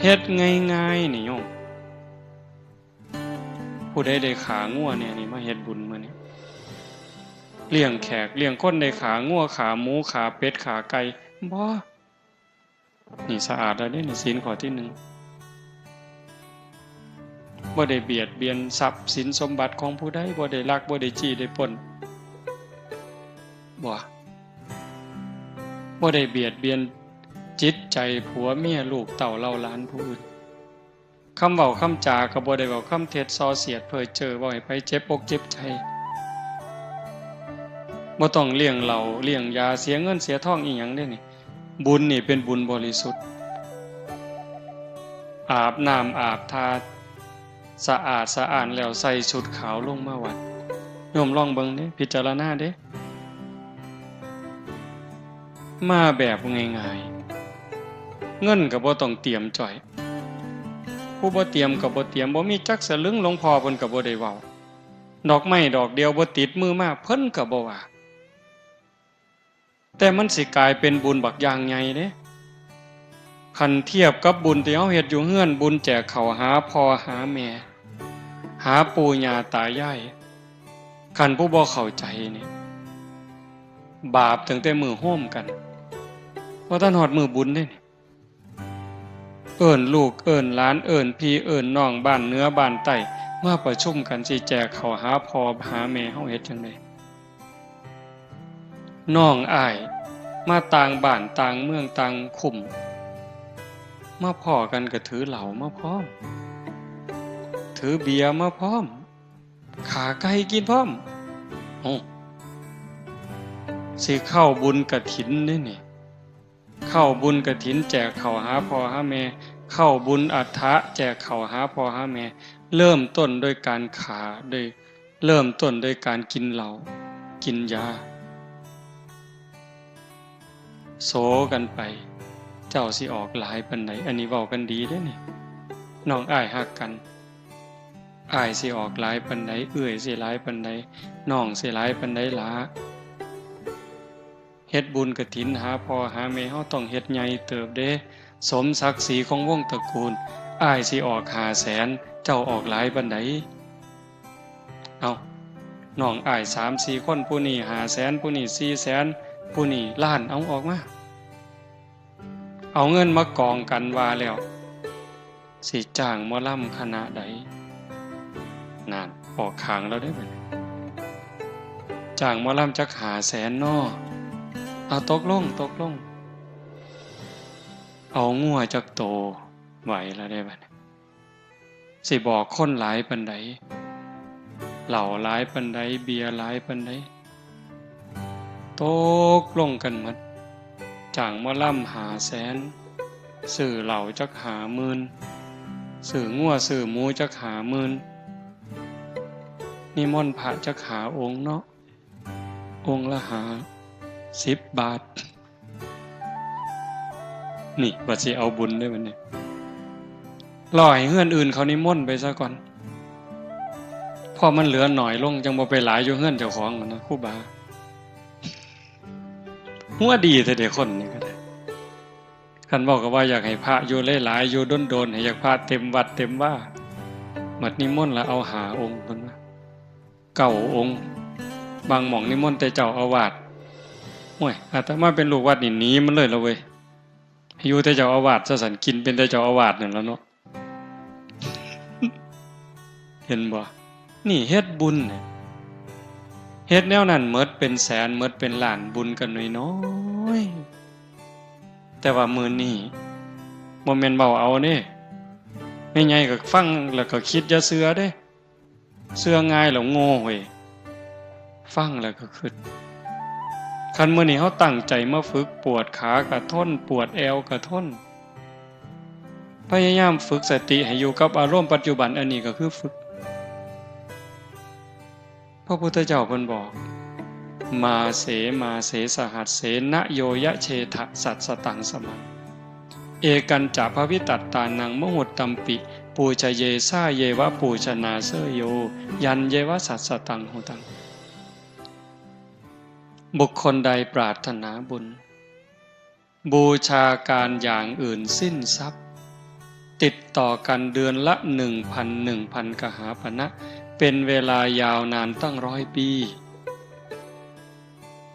เฮ็ดง่ายๆ นี่โยม ผู้ใดได้ขางัวแหน่นี่ มาเฮ็ดบุญมื้อนี้ เลี้ยงแขกเลี้ยงคน ได้ขางัว ขาหมู ขาเป็ด ขาไก่ บ่ นี่สะอาดแล้วเด้ นี่ศีลข้อที่หนึ่ง บ่ได้เบียดเบียนทรัพย์สินสมบัติของผู้ใด บ่ได้ลัก บ่ได้จี้ ได้ปล้น บ่ บ่ได้เบียดเบียนจิตใจผัวเมียลูกเต้าเหล่าหลานผู้อื่น คำเว้าคำจาก็บ่ได้เว้าคำเท็จส่อเสียดเพ้อเจ้อ เว้าให้ไผเจ็บอกเจ็บใจ บ่ต้องเลี้ยงเหล้าเลี้ยงยา เสียเงินเสียทองอีหยังเด้นี่ บุญนี่เป็นบุญบริสุทธิ์ อาบน้ำอาบท่า สะอาดสะอ้านแล้วใส่ชุดขาวลงมาวัด โยมลองเบิ่งเด้ พิจารณาเด้ มาแบบง่ายๆ เงินก็บ่ต้องเตรียมจ้อย ผู้บ่เตรียมก็บ่เตรียม บ่มีจักสลึง หลวงพ่อเพิ่นก็บ่ได้เว้า ดอกไม้ดอกเดียวบ่ติดมือมา เพิ่นก็บ่ว่า แต่มันสิกลายเป็นบุญบักอย่างใหญ่เด้ คันเทียบกับบุญที่เฮาเฮ็ดอยู่เฮือน บุญแจกข้าวหาพ่อหาแม่ หาปู่ย่าตายาย คันผู้บ่เข้าใจนี่ บาปตั้งแต่มื้อโฮมกัน บ่ทันฮอดมื้อบุญเด้นี่ เอิ้นลูกเอิ้นหลาน เอิ้นพี่เอิ้นน้อง บ้านเหนือบ้านใต้ มาประชุมกันสิแจกข้าวหาพ่อหาแม่ เฮาเฮ็ดจั่งใด น้องอ้ายมาต่างบ้านต่างเมืองต่างคุ้ม มาพ้อกันก็ถือเหล้ามาพร้อม ถือเบียร์มาพร้อม ฆ่าไก่กินพร้อม โอ้ สิเข้าบุญกฐินเด้นี่ เข้าบุญกฐินแจกข้าวหาพ่อหาแม่ เข้าบุญอัฏฐะแจกข้าวหาพ่อหาแม่ เริ่มต้นด้วยการฆ่า โดย เริ่มต้นด้วยการกินเหล้า กินยา โสกันไป เจ้าสิออกหลายปานใด อันนี้เว้ากันดีเด้นี่ น้องอ้ายฮักกัน อ้ายสิออกหลายปานใด เอื้อยสิหลายปานใด น้องสิหลายปานใดหละ เฮ็ดบุญกฐินหาพ่อหาแม่ เฮาต้องเฮ็ดใหญ่เติบเด้ สมศักดิ์ศรีของวงตระกูล อ้ายสิออกห้าแสน เจ้าออกหลายปานใด เอ้า น้องอ้ายสามสี่คน ผู้นี้ห้าแสน ผู้นี้สี่แสน ผู้นี้ล้าน เอาออกมา เอาเงินมากองกันว่าแล้ว สิจ้างหมอลำคณะใด นั่น ออกข้างแล้วเด้บัดนี้ จ้างหมอลำจักห้าแสนน้อ เอา ตกลง ตกลง เอางัวจักโต ไหวแล้วเด้บัดนี้ สิบอกคนหลายปานใด เหล้าหลายปานใด เบียร์หลายปานใด ตกลงกันหมด จ้างหมอลำห้าแสน ซื้อเหล้าจักห้าหมื่น ซื้องัวซื้อหมูจักห้าหมื่น นิมนต์พระจักห้าองค์เนาะ องค์ละห้าสิบบาท นี่ บัดสิเอาบุญเด้บัดนี้ รอให้เฮือนอื่นเขานิมนต์ไปซะก่อน พอมันเหลือหน่อยลง จั่งบ่ไปหลายอยู่เฮือนเจ้าของนะ ครูบา หัวดีแท้เด้คนนี้ก็ได้ คันเว้าก็ว่าอยากให้พระอยู่หลายๆ อยู่โดนๆ ให้อยากพระเต็มวัดเต็มวา บัดนิมนต์ละเอาห้าองค์เพิ่นว่า เก้าองค์ บางหม่องนิมนต์แต่เจ้าอาวาส โอ้ย อาตมาเป็นลูกวัดนี่หนีมันเลยละเว้ย อยู่แต่เจ้าอาวาสซะซั่น กินเป็นแต่เจ้าอาวาสนั่นล่ะเนาะ เห็นบ่ นี่เฮ็ดบุญเนี่ย เฮ็ดแนวนั้นหมดเป็นแสน หมดเป็นล้าน บุญก็น้อยๆ แต่ว่ามื้อนี้บ่แม่นเว้าเอาเด้ แม่ใหญ่ก็ฟังแล้วก็คิดอย่าเชื่อเด้ เชื่อง่ายแล้วโง่เว้ย ฟังแล้วก็คิด คันมื้อนี้เฮาตั้งใจมาฝึก ปวดขาก็ทน ปวดแอวก็ทน พยายามฝึกสติให้อยู่กับอารมณ์ปัจจุบัน อันนี้ก็คือฝึก พระพุทธเจ้าเพิ่นบอก มาเส มาเส สหัสเส นะโยยะเชทะ สัสสตังสมัง เอกัญจะภวิตัตตานัง มหุตตัมปิ ปูชเยสาเยวะ ปูชนาเสยโย ยันเยวะ สัสสตังหุตัง บุคคลใดปรารถนาบุญ บูชาการอย่างอื่นสิ้นทรัพย์ ติดต่อกันเดือนละหนึ่งพัน หนึ่งพันกหาปณะ เป็นเวลายาวนานตั้งร้อยปี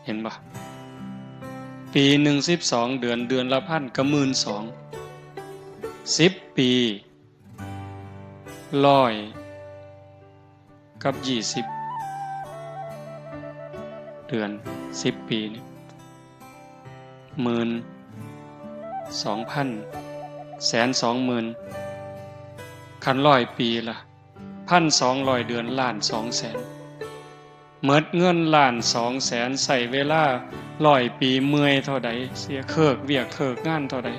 เห็นปะ ปีหนึ่งสิบสองเดือน เดือนละพันก็หมื่นสอง สิบปี ร้อยกับยี่สิบ เดือน สิบปีนี่ หมื่น สองพัน แสน สองหมื่น คันร้อยปีละ พันสองร้อยเดือน ล้านสองแสน หมดเงินล้านสองแสน ใช้เวลาร้อยปี เมื่อยเท่าใด เสียเคิกเวียกเคิกงานเท่าใด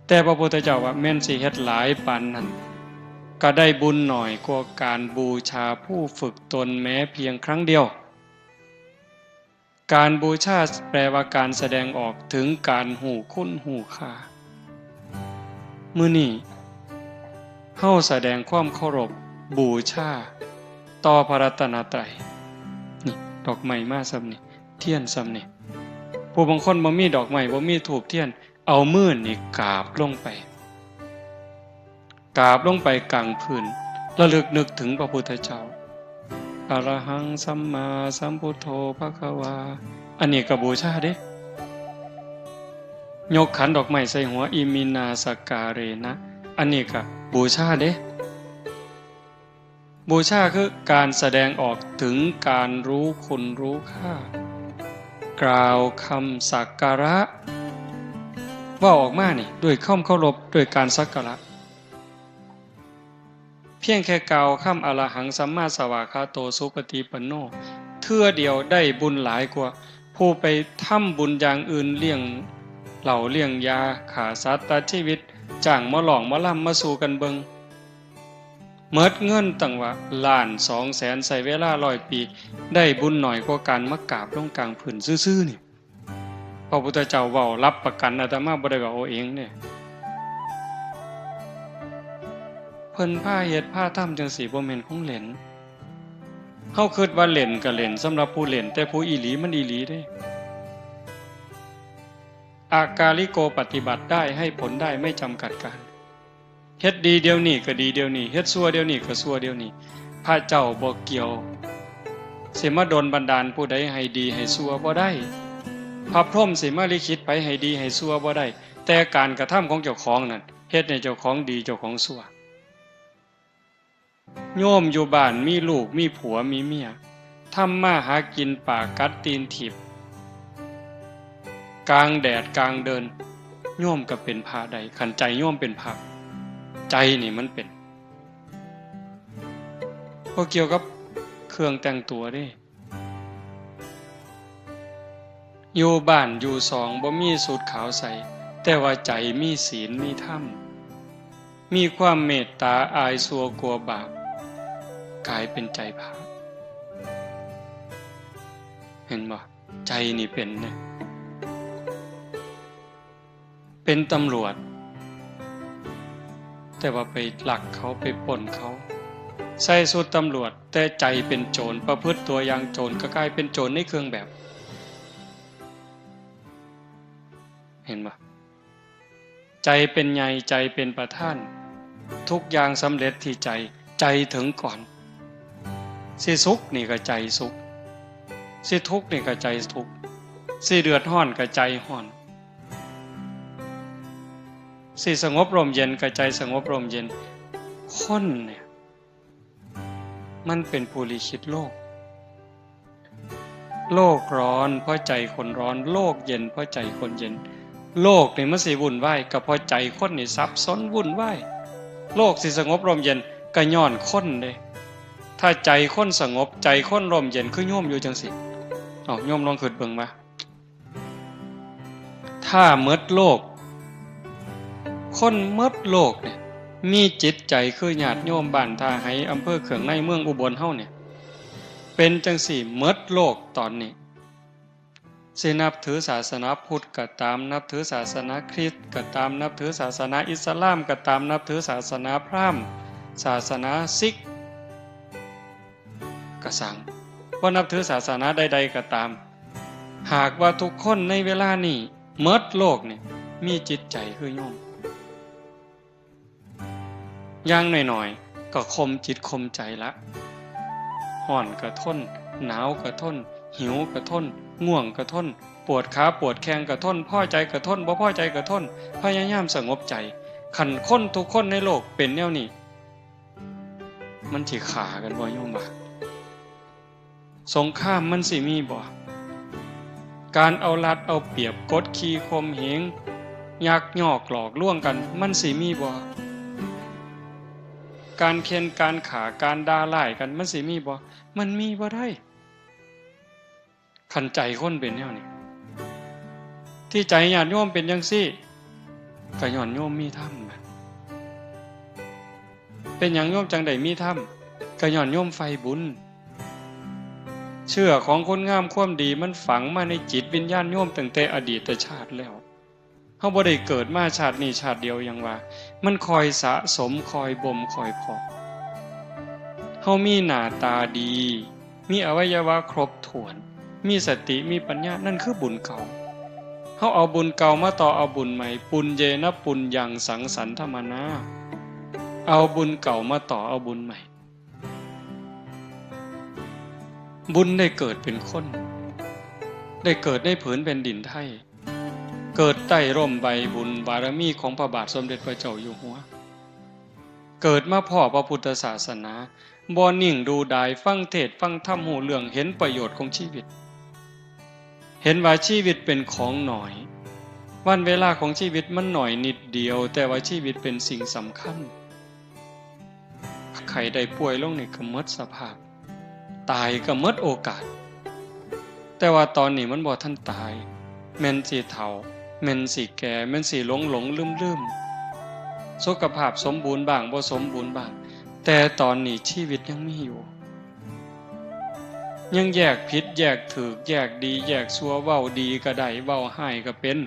แต่พระพุทธเจ้าว่าแม่นสิเฮ็ดหลายปานนั้น ก็ได้บุญน้อยกว่าการบูชาผู้ฝึกตนแม้เพียงครั้งเดียว การบูชาแปลว่าการแสดงออกถึงการฮู้คุณฮู้ค่า มื้อนี้ เฮาแสดงความเคารพบูชาต่อพระรัตนตรัย นี่ ดอกไม้มาส่ำนี่ เทียนส่ำนี่ ผู้บางคนบ่มีดอกไม้ บ่มีธูปเทียน เอามือนี่กราบลงไป กราบลงไปกลางพื้น ระลึกนึกถึงพระพุทธเจ้า อะระหังสัมมาสัมพุทโธภะคะวา อันนี้ก็บูชาเด้ ยกขันดอกไม้ใส่หัว อิมินาสกการะ อันนี้ก็บูชาเด้ บูชาคือการแสดงออกถึงการรู้คุณรู้ค่า กล่าวคำสักการะ เว้าออกมานี่ ด้วยความเคารพ ด้วยการสักการะ เพียงแค่กล่าวคำ อะระหังสัมมาสวากขาโต สุปฏิปันโน เทื่อเดียวได้บุญหลายกว่าผู้ไปทำบุญอย่างอื่น เลี้ยงเหล้าเลี้ยงยา ฆ่าสัตว์ตัดชีวิต จ้างหมอร้องหมอลำมาสู่กันเบิ่ง หมดเงินตั้งว่าล้านสองแสน ใช้เวลาร้อยปี ได้บุญน้อยกว่าการมากราบลงกลางพื้นซื่อๆ นี่ พระพุทธเจ้าเว้ารับประกัน อาตมาบ่ได้เว้าเอาเองเด้ เพิ่นพาเฮ็ดพาทำจั่งซี้ บ่แม่นของเล่น เฮาคิดว่าเล่นก็เล่น สำหรับผู้เล่น แต่ผู้อีหลีมันอีหลีเด้ อากาลิโก ปฏิบัติได้ ให้ผลได้ ไม่จำกัดการ เฮ็ดดีเดี๋ยวนี้ก็ดีเดี๋ยวนี้ เฮ็ดชั่วเดี๋ยวนี้ก็ชั่วเดี๋ยวนี้ พระเจ้าบ่เกี่ยว สิมาดลบันดาลผู้ใดให้ดีให้ชั่วบ่ได้ พระพรหมสิมาลิขิตไผให้ดีให้ชั่วบ่ได้ แต่การกระทำของเจ้าของนั่น เฮ็ดให้เจ้าของดีเจ้าของชั่ว โยมอยู่บ้านมีลูกมีผัวมีเมีย ทำมาหากินปากกัดตีนถีบ กลางแดดกลางเดิน โยมก็เป็นพระได้ คันใจโยมเป็นพระ ใจนี่มันเป็น บ่เกี่ยวกับเครื่องแต่งตัวเด้ อยู่บ้านอยู่ซองบ่มีสูทขาวใส่ แต่ว่าใจมีศีลมีธรรม มีความเมตตา อายชั่วกลัวบาป กลายเป็นใจพระ เห็นบ่ ใจนี่เป็นเนี่ย เป็นตำรวจ แต่ว่าไปลักเขา ไปปล้นเขา ใส่สูทตำรวจ แต่ใจเป็นโจร ประพฤติตัวอย่างโจร ก็กลายเป็นโจรในเครื่องแบบ เห็นบ่ ใจเป็นใหญ่ ใจเป็นประธาน ทุกอย่างสำเร็จที่ใจ ใจถึงก่อน สิสุขนี่ก็ใจสุข สิทุกข์นี่ก็ใจทุกข์ สิเดือดร้อนก็ใจร้อน สิสงบร่มเย็นก็ใจสงบร่มเย็น คนเนี่ย มันเป็นผู้ลิขิตโลก โลกร้อนเพราะใจคนร้อน โลกเย็นเพราะใจคนเย็น โลกนี่มันสิวุ่นวายก็เพราะใจคนนี่สับสนวุ่นวาย โลกสิสงบร่มเย็นก็ย้อนคนเด้ ถ้าใจคนสงบ ใจคนร่มเย็น คือโยมอยู่จั่งซี้ เอา โยมลองคิดเบิ่งว่า ถ้าหมดโลก คนหมดโลกเนี่ย มีจิตใจคือญาติโยมบ้านท่าไฮ อำเภอเคืองใน เมืองอุบลเฮาเนี่ย เป็นจั่งซี้หมดโลกตอนนี้ สินับถือศาสนาพุทธก็ตาม นับถือศาสนาคริสต์ก็ตาม นับถือศาสนาอิสลามก็ตาม นับถือศาสนาพราหมณ์ ศาสนาซิกก็ซัง บ่นับถือศาสนาใดๆก็ตาม หากว่าทุกคนในเวลานี้หมดโลกนี่ มีจิตใจคือโยม อย่างน้อยๆ ก็ข่มจิตข่มใจละ ร้อนก็ทน หนาวก็ทน หิวก็ทน ง่วงก็ทน ปวดขาปวดแข้งก็ทน พอใจก็ทน บ่พอใจก็ทน พยายามสงบใจ คันคนทุกคนในโลกเป็นแนวนี้ มันสิฆ่ากันบ่ โยมว่า สงครามมันสิมีบ่ การเอารัดเอาเปรียบ กดขี่ข่มเหง ยักยอกหลอกลวงกัน มันสิมีบ่ การเฆ่นการฆ่า การด่าร้ายกัน มันสิมีบ่ มันมีบ่ได้ คันใจคนเป็นแนวนี้ ที่ใจญาติโยมเป็นจั่งซี้ ก็ย้อนโยมมีธรรมนะ เป็นหยังโยมจั่งได้มีธรรม ก็ย้อนโยมใฝ่บุญ เชื้อของคุณงามความดีมันฝังมาในจิตวิญญาณโยมตั้งแต่อดีตชาติแล้ว เฮาบ่ได้เกิดมาชาตินี้ชาติเดียวหยังว่า มันค่อยสะสม ค่อยบ่ม ค่อยเพาะ เฮามีหน้าตาดี มีอวัยวะครบถ้วน มีสติ มีปัญญา นั่นคือบุญเก่า เฮาเอาบุญเก่ามาต่อเอาบุญใหม่ ปุญเยนะปุญญังสังสันทมนา เอาบุญเก่ามาต่อเอาบุญใหม่ บุญได้เกิดเป็นคน ได้เกิดในผืนแผ่นดินไทย เกิดใต้ร่มใบบุญบารมีของพระบาทสมเด็จพระเจ้าอยู่หัว เกิดมาพ้อพระพุทธศาสนา บ่นิ่งดูดาย ฟังเทศน์ฟังธรรม ฮู้เรื่อง เห็นประโยชน์ของชีวิต เห็นว่าชีวิตเป็นของน้อย วันเวลาของชีวิตมันน้อยนิดเดียว แต่ว่าชีวิตเป็นสิ่งสำคัญ ไข้ได้ป่วยลงนี่ก็หมดสภาพ ตายก็หมดโอกาส แต่ว่าตอนนี้มันบ่ทันตาย แม่นสิเฒ่า แม่นสิแก่ แม่นสิหลงหลงลืมลืม สุขภาพสมบูรณ์บ้างบ่สมบูรณ์บ้าง แต่ตอนนี้ชีวิตยังมีอยู่ ยังแยกผิดแยกถูก แยกดีแยกชั่ว เว้าดีก็ได้ เว้าร้ายก็เป็น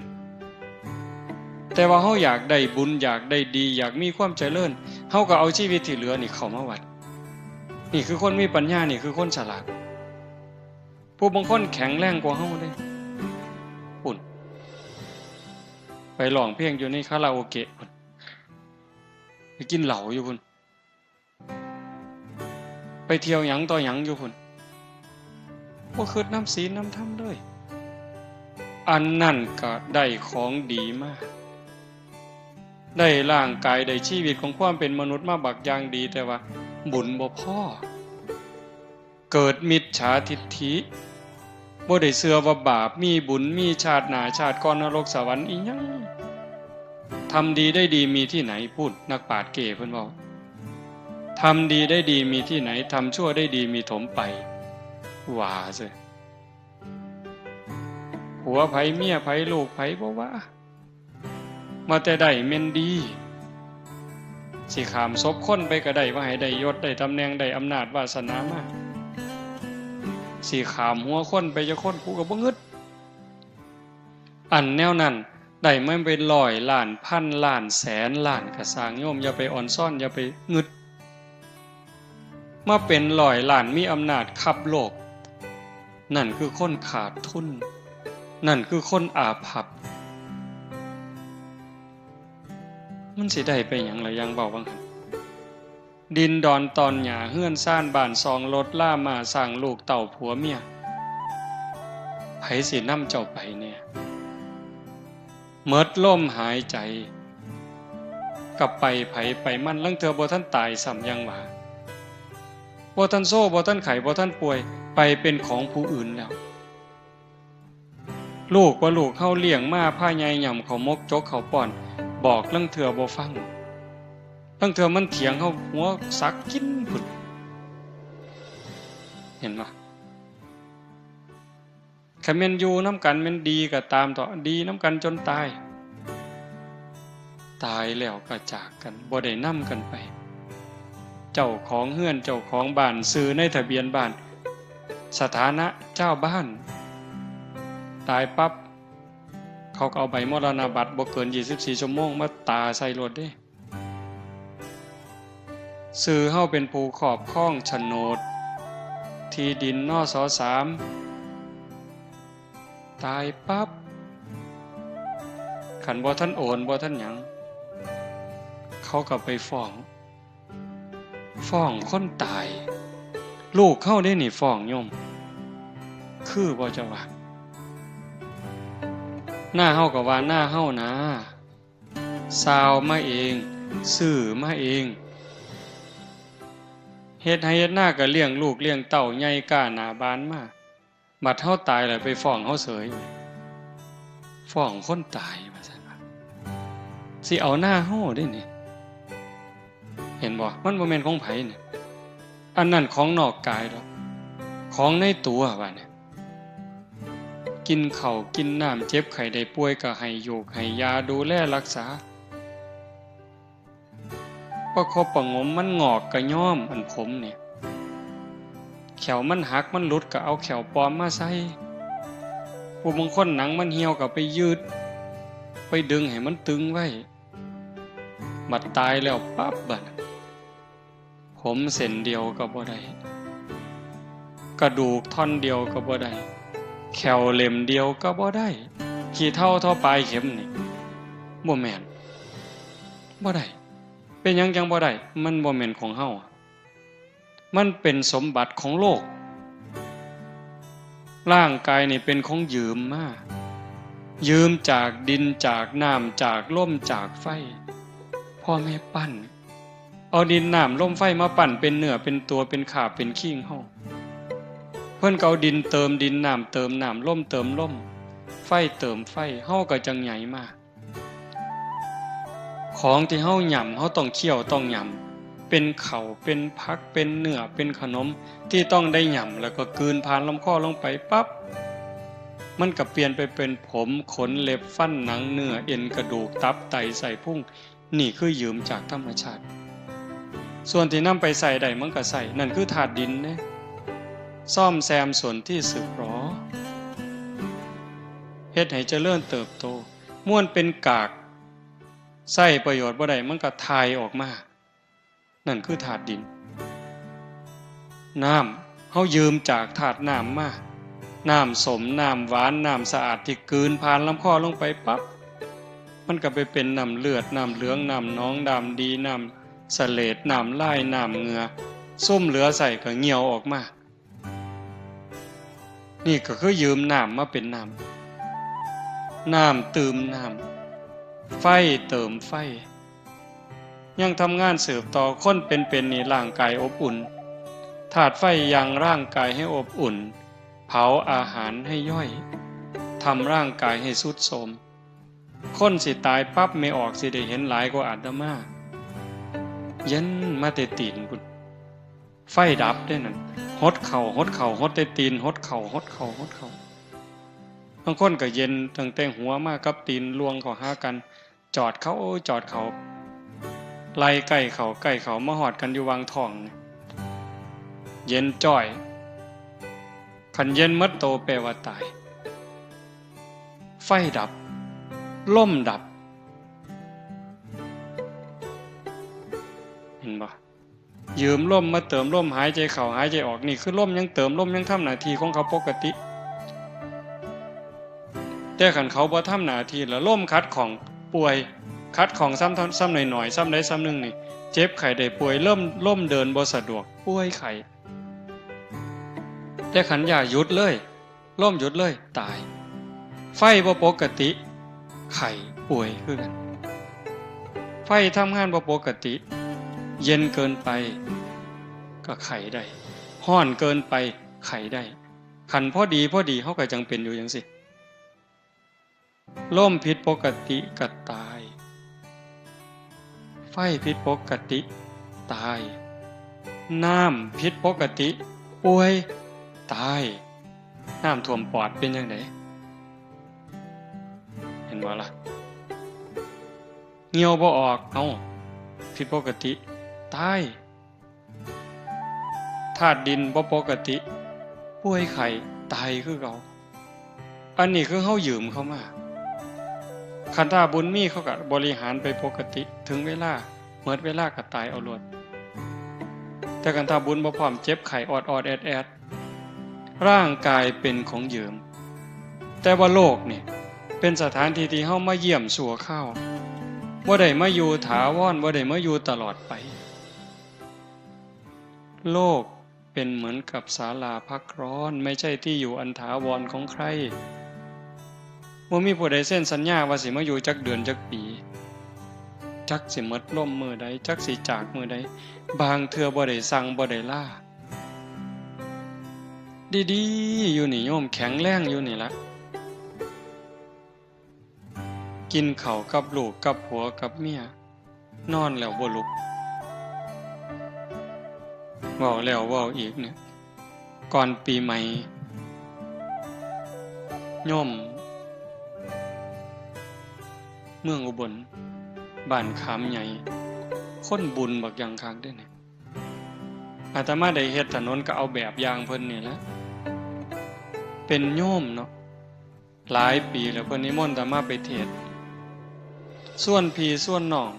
แต่ว่าเฮาอยากได้บุญ อยากได้ดี อยากมีความเจริญ เฮาก็เอาชีวิตที่เหลือนี่เข้ามาวัด นี่คือคนมีปัญญา นี่คือคนฉลาด ผู้บางคนแข็งแรงกว่าเฮาเด้ พุ้น ไปร้องเพลงอยู่ในคาราโอเกะพุ้น ไปกินเหล้าอยู่พุ้น ไปเที่ยวหยังต่อหยังอยู่พุ้น บ่คิดนำศีลนำธรรมเลย อันนั้นก็ได้ของดีมา ได้ร่างกาย ได้ชีวิตของความเป็นมนุษย์มาบักอย่างดี แต่ว่าบุญบ่พอ เกิดมิจฉาทิฏฐิ บ่ได้เชื่อว่าบาปมีบุญ มีชาติหน้าชาติก่อน นรกสวรรค์อีหยัง ทำดีได้ดีมีที่ไหน พุ้น นักปราชญ์เก้เพิ่นเว้า ทำดีได้ดีมีที่ไหน ทำชั่วได้ดีมีถมไป ว่าซื่อ ผัวไผเมียไผลูกไผบ่ว่า ว่าแต่ได้แม่นดี สิข้ามศพคนไปก็ได้ ว่าให้ได้ยศได้ตำแหน่งได้อำนาจวาสนามา สิข้ามหัวคนไปจักคน กูก็บ่งึด อันแนวนั้น ได้มาเป็นร้อยล้าน พันล้าน แสนล้าน ก็ซ่าง โยมอย่าไปอ่อนซ้อน อย่าไปงึด มาเป็นร้อยล้าน มีอำนาจคับโลก นั่นคือคนขาดทุน นั่นคือคนอาภัพ มันสิได้ไปหยังล่ะ อย่างเว้าว่าหั่น ดินดอนตอนหญ้า เฮือนซานบ้านซอง รถลาม้าช้าง ลูกเต้าผัวเมีย ไผสินำเจ้าไปแน่ หมดลมหายใจ ก็ไปไผไปมัน ลางเทื่อบ่ทันตายซ้ำ อย่างว่า บ่ทันโซ บ่ทันไข้ บ่ทันป่วย ไปเป็นของผู้อื่นแล้ว ลูกว่าลูกเฮาเลี้ยงมา พาใหญ่ย่ำข้าวหมก จกข้าวป้อน บอกลางเทื่อบ่ฟัง ลางเทื่อมันเถียงเฮา หัวสักกินพุ้น เห็นบ่ คันแม่นอยู่นำกันแม่นดีก็ตามเถาะ ดีนำกันจนตาย ตายแล้วก็จากกัน บ่ได้นำกันไป เจ้าของเฮือน เจ้าของบ้าน ชื่อในทะเบียนบ้าน สถานะเจ้าบ้าน ตายปั๊บ เขาก็เอาใบมรณบัตร บ่เกินยี่สิบสี่ชั่วโมง มาตราใส่โลดเด้ ชื่อเฮาเป็นผู้ครอบครองโฉนด ที่ดิน นส.สาม ตายปั๊บ คันบ่ทันโอน บ่ทันหยัง เขาก็ไปฟ้อง ฟ้องคนตาย ลูกเฮาเด้นี่ฟ้องโยม คือบ่เจ้าว่า นาเฮาก็ว่านาเฮานา ซาวมาเอง ซื้อมาเอง เฮ็ดไร่เฮ็ดนาก็เลี้ยงลูกเลี้ยงเต้าใหญ่ก้าหน้าบานมา บัดเฮาตายแล้วไปฟ้องเฮาเสย ฟ้องคนตายว่าซั่นว่า สิเอานาเฮาเด้นี่ เห็นบ่ มันบ่แม่นของไผนี่ อันนั้นของนอกกายดอก ของในตัวว่านี่ กินข้าวกินน้ำ เจ็บไข้ได้ป่วยก็ให้ยูกให้ยา ดูแลรักษา ประคบประหงม มันงอกก็ย้อม อันผมนี่ แข้วมันหักมันหลุดก็เอาแข้วปลอมมาใส่ ผู้บางคนหนังมันเหี่ยวก็ไปยืด ไปดึงให้มันตึงไว้ บัดตายแล้วปั๊บบัด ผมเส้นเดียวก็บ่ได้ กระดูกท่อนเดียวก็บ่ได้ แข้วเล่มเดียวก็บ่ได้ ขี้เถ้าเท่าปลายเข็มนี่ บ่แม่น บ่ได้ เป็นหยังจั่งบ่ได้ มันบ่แม่นของเฮา มันเป็นสมบัติของโลก ร่างกายนี่เป็นของยืมมา ยืมจากดิน จากน้ำ จากลม จากไฟ พ่อแม่ปั้น เอาดินน้ำลมไฟมาปั้นเป็นเนื้อเป็นตัว เป็นขาบเป็นคิงเฮา เพิ่นก็เอาดินเติมดิน น้ำเติมน้ำ ลมเติมลม ไฟเติมไฟ เฮาก็จั่งใหญ่มา ของที่เฮาหย่ำ เฮาต้องเคี้ยวต้องหย่ำ เป็นข้าว เป็นผัก เป็นเนื้อ เป็นขนม ที่ต้องได้หย่ำ แล้วก็กลืนผ่านลำคอลงไปปั๊บ มันก็เปลี่ยนไปเป็นผม ขน เล็บ ฟัน หนัง เนื้อ เอ็น กระดูก ตับ ไต ไส้พุง นี่คือยืมจากธรรมชาติ ส่วนที่นำไปใช้ได้มันก็ใช้ นั่นคือธาตุดินเด้ ซ่อมแซมส่วนที่สึกหรอ เฮ็ดให้เจริญเติบโต ม่วนเป็นกาก ใช้ประโยชน์บ่ได้ มันก็ถ่ายออกมา นั่นคือธาตุดิน น้ำ เฮายืมจากธาตุน้ำมา น้ำส้ม น้ำหวาน น้ำสะอาดที่กลืนผ่านลำคอลงไปปั๊บ มันก็ไปเป็นน้ำเลือด น้ำเหลือง น้ำหนอง น้ำดี น้ำเสลด น้ำลาย น้ำเหงื่อ ซุมเหลือใช้ก็เหี่ยวออกมา นี่ก็คือยืมน้ำมาเป็นน้ำ น้ำตื่มน้ำ ไฟเติมไฟ ยังทำงานสืบต่อ คนเป็นๆ นี่ร่างกายอบอุ่น ธาตุไฟยังร่างกายให้อบอุ่น เผาอาหารให้ย่อย ทำร่างกายให้ทรุดโทรม คนสิตายปั๊บ แม่ออกสิได้เห็นหลายกว่าอาตมา เย็นมาแต่ตีนพุ้น ไฟดับเด้นั่น หดเข่า หดเข่า หดแต่ตีน หดเข่า หดเข่า หดเข่า บางคนก็เย็นตั้งแต่หัวมากับตีน ลวงเข้าหากัน จอดเข้า จอดเข้า ไล่ใกล้เข้า ใกล้เข้า มาฮอดกันอยู่หว่างท้อง เย็นจ้อย คันเย็นหมดโตแปลว่าตาย ไฟดับ ลมดับ เห็นบ่ ยืมลมมาเติมลม หายใจเข้า หายใจออก นี่คือลมยังเติม ลมยังทำหน้าที่ของเขาปกติ แต่คันเขาบ่ทำหน้าที่แล้ว ลมขัดข้อง ป่วย ขัดข้องซ้ำ ซ้ำหน่อยๆ ซ้ำใดซ้ำหนึ่งนี่ เจ็บไข้ได้ป่วย ลม ลมเดินบ่สะดวก ป่วยไข้ แต่คันอย่าหยุดเลย ลมหยุดเลย ตาย ไฟบ่ปกติ ไข้ป่วยคือกัน ไฟทำงานบ่ปกติ เย็นเกินไป ก็ไข้ได้ ร้อนเกินไป ไข้ได้ คันพอดีพอดี เฮาก็จั่งเป็นอยู่จั่งซี้ ลมผิดปกติก็ตาย ไฟผิดปกติ ตาย น้ำผิดปกติ ป่วย ตาย น้ำท่วมปอดเป็นจั่งใด เห็นบ่ล่ะ เหี่ยวบ่ออก เอ้า ผิดปกติ ตาย ธาตุดินบ่ปกติ ป่วยไข้ ตายคือเก่า อันนี้คือเฮายืมเขามา คันถ้าบุญมีเขาก็บริหารไปปกติ ถึงเวลา หมดเวลาก็ตายเอาโลด แต่คันถ้าบุญบ่พร้อม เจ็บไข้ออดๆ แอดๆ ร่างกายเป็นของยืม แต่ว่าโลกนี่เป็นสถานที่ที่เฮามาเยี่ยมชั่วคราว บ่ได้มาอยู่ถาวร บ่ได้มาอยู่ตลอดไป โลกเป็นเหมือนกับศาลาพักร้อน ไม่ใช่ที่อยู่อันถาวรของใคร บ่มีผู้ใดเซ็นสัญญาว่าสิมาอยู่จักเดือนจักปี จักสิหมดลมมื้อใด จักสิจากมื้อใด บางเทื่อบ่ได้สั่งบ่ได้ลา ดีๆ อยู่นี่โยม แข็งแรงอยู่นี่ละ กินข้าวกับลูกกับผัวกับเมีย นอนแล้วบ่ลุก เว้าแล้วเว้าอีกเนี่ย ก่อนปีใหม่ โยม เมืองอุบล บ้านขามใหญ่ คนบุญบักอย่างคักเด้เนี่ย อาตมาได้เฮ็ดถนนก็เอาแบบอย่างเพิ่นนี่แหละ เป็นโยมเนาะ หลายปีแล้วเพิ่นนิมนต์อาตมาไปเทศน์ ชวนพี่ชวนน้อง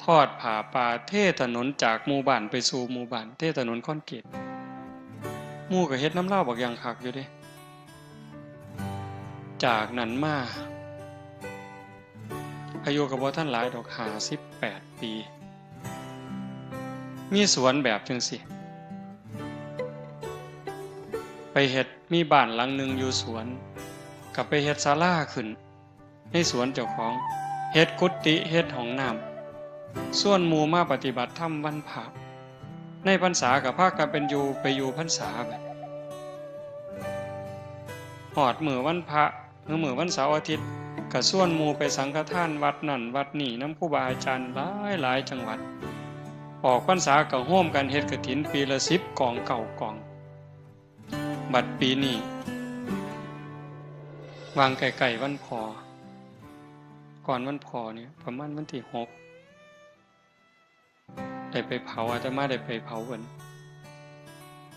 ทอดผ้าป่า เทถนนจากหมู่บ้านไปสู่หมู่บ้าน เทถนนคอนกรีต หมู่ก็เฮ็ดนำลาวบักอย่างคักอยู่เด้ จากนั้นมา อายุก็บ่ทันหลายดอก ห้าสิบแปดปี มีสวนแบบจั่งซี้ ไปเฮ็ด มีบ้านหลังหนึ่งอยู่สวน ก็ไปเฮ็ดศาลาขึ้น ในสวนเจ้าของ เฮ็ดกุฏิ เฮ็ดห้องน้ำ ชวนหมู่มาปฏิบัติธรรมวันพระ ในพรรษาก็พากันเป็นอยู่ ไปอยู่พรรษาบัด ฮอดมื้อวันพระ หรือมื้อวันเสาร์อาทิตย์ ก็ชวนหมู่ไปสังฆทานวัดนั่นวัดนี่นำครูบาอาจารย์หลายหลายจังหวัด ออกพรรษาก็ร่วมกันเฮ็ดกฐินปีละสิบกอง เก้ากอง บัดปีนี้ วางใกล้ๆวันพ่อ ก่อนวันพ่อเนี่ย ประมาณวันที่หก ได้ไปเผา อาตมาได้ไปเผาเพิ่น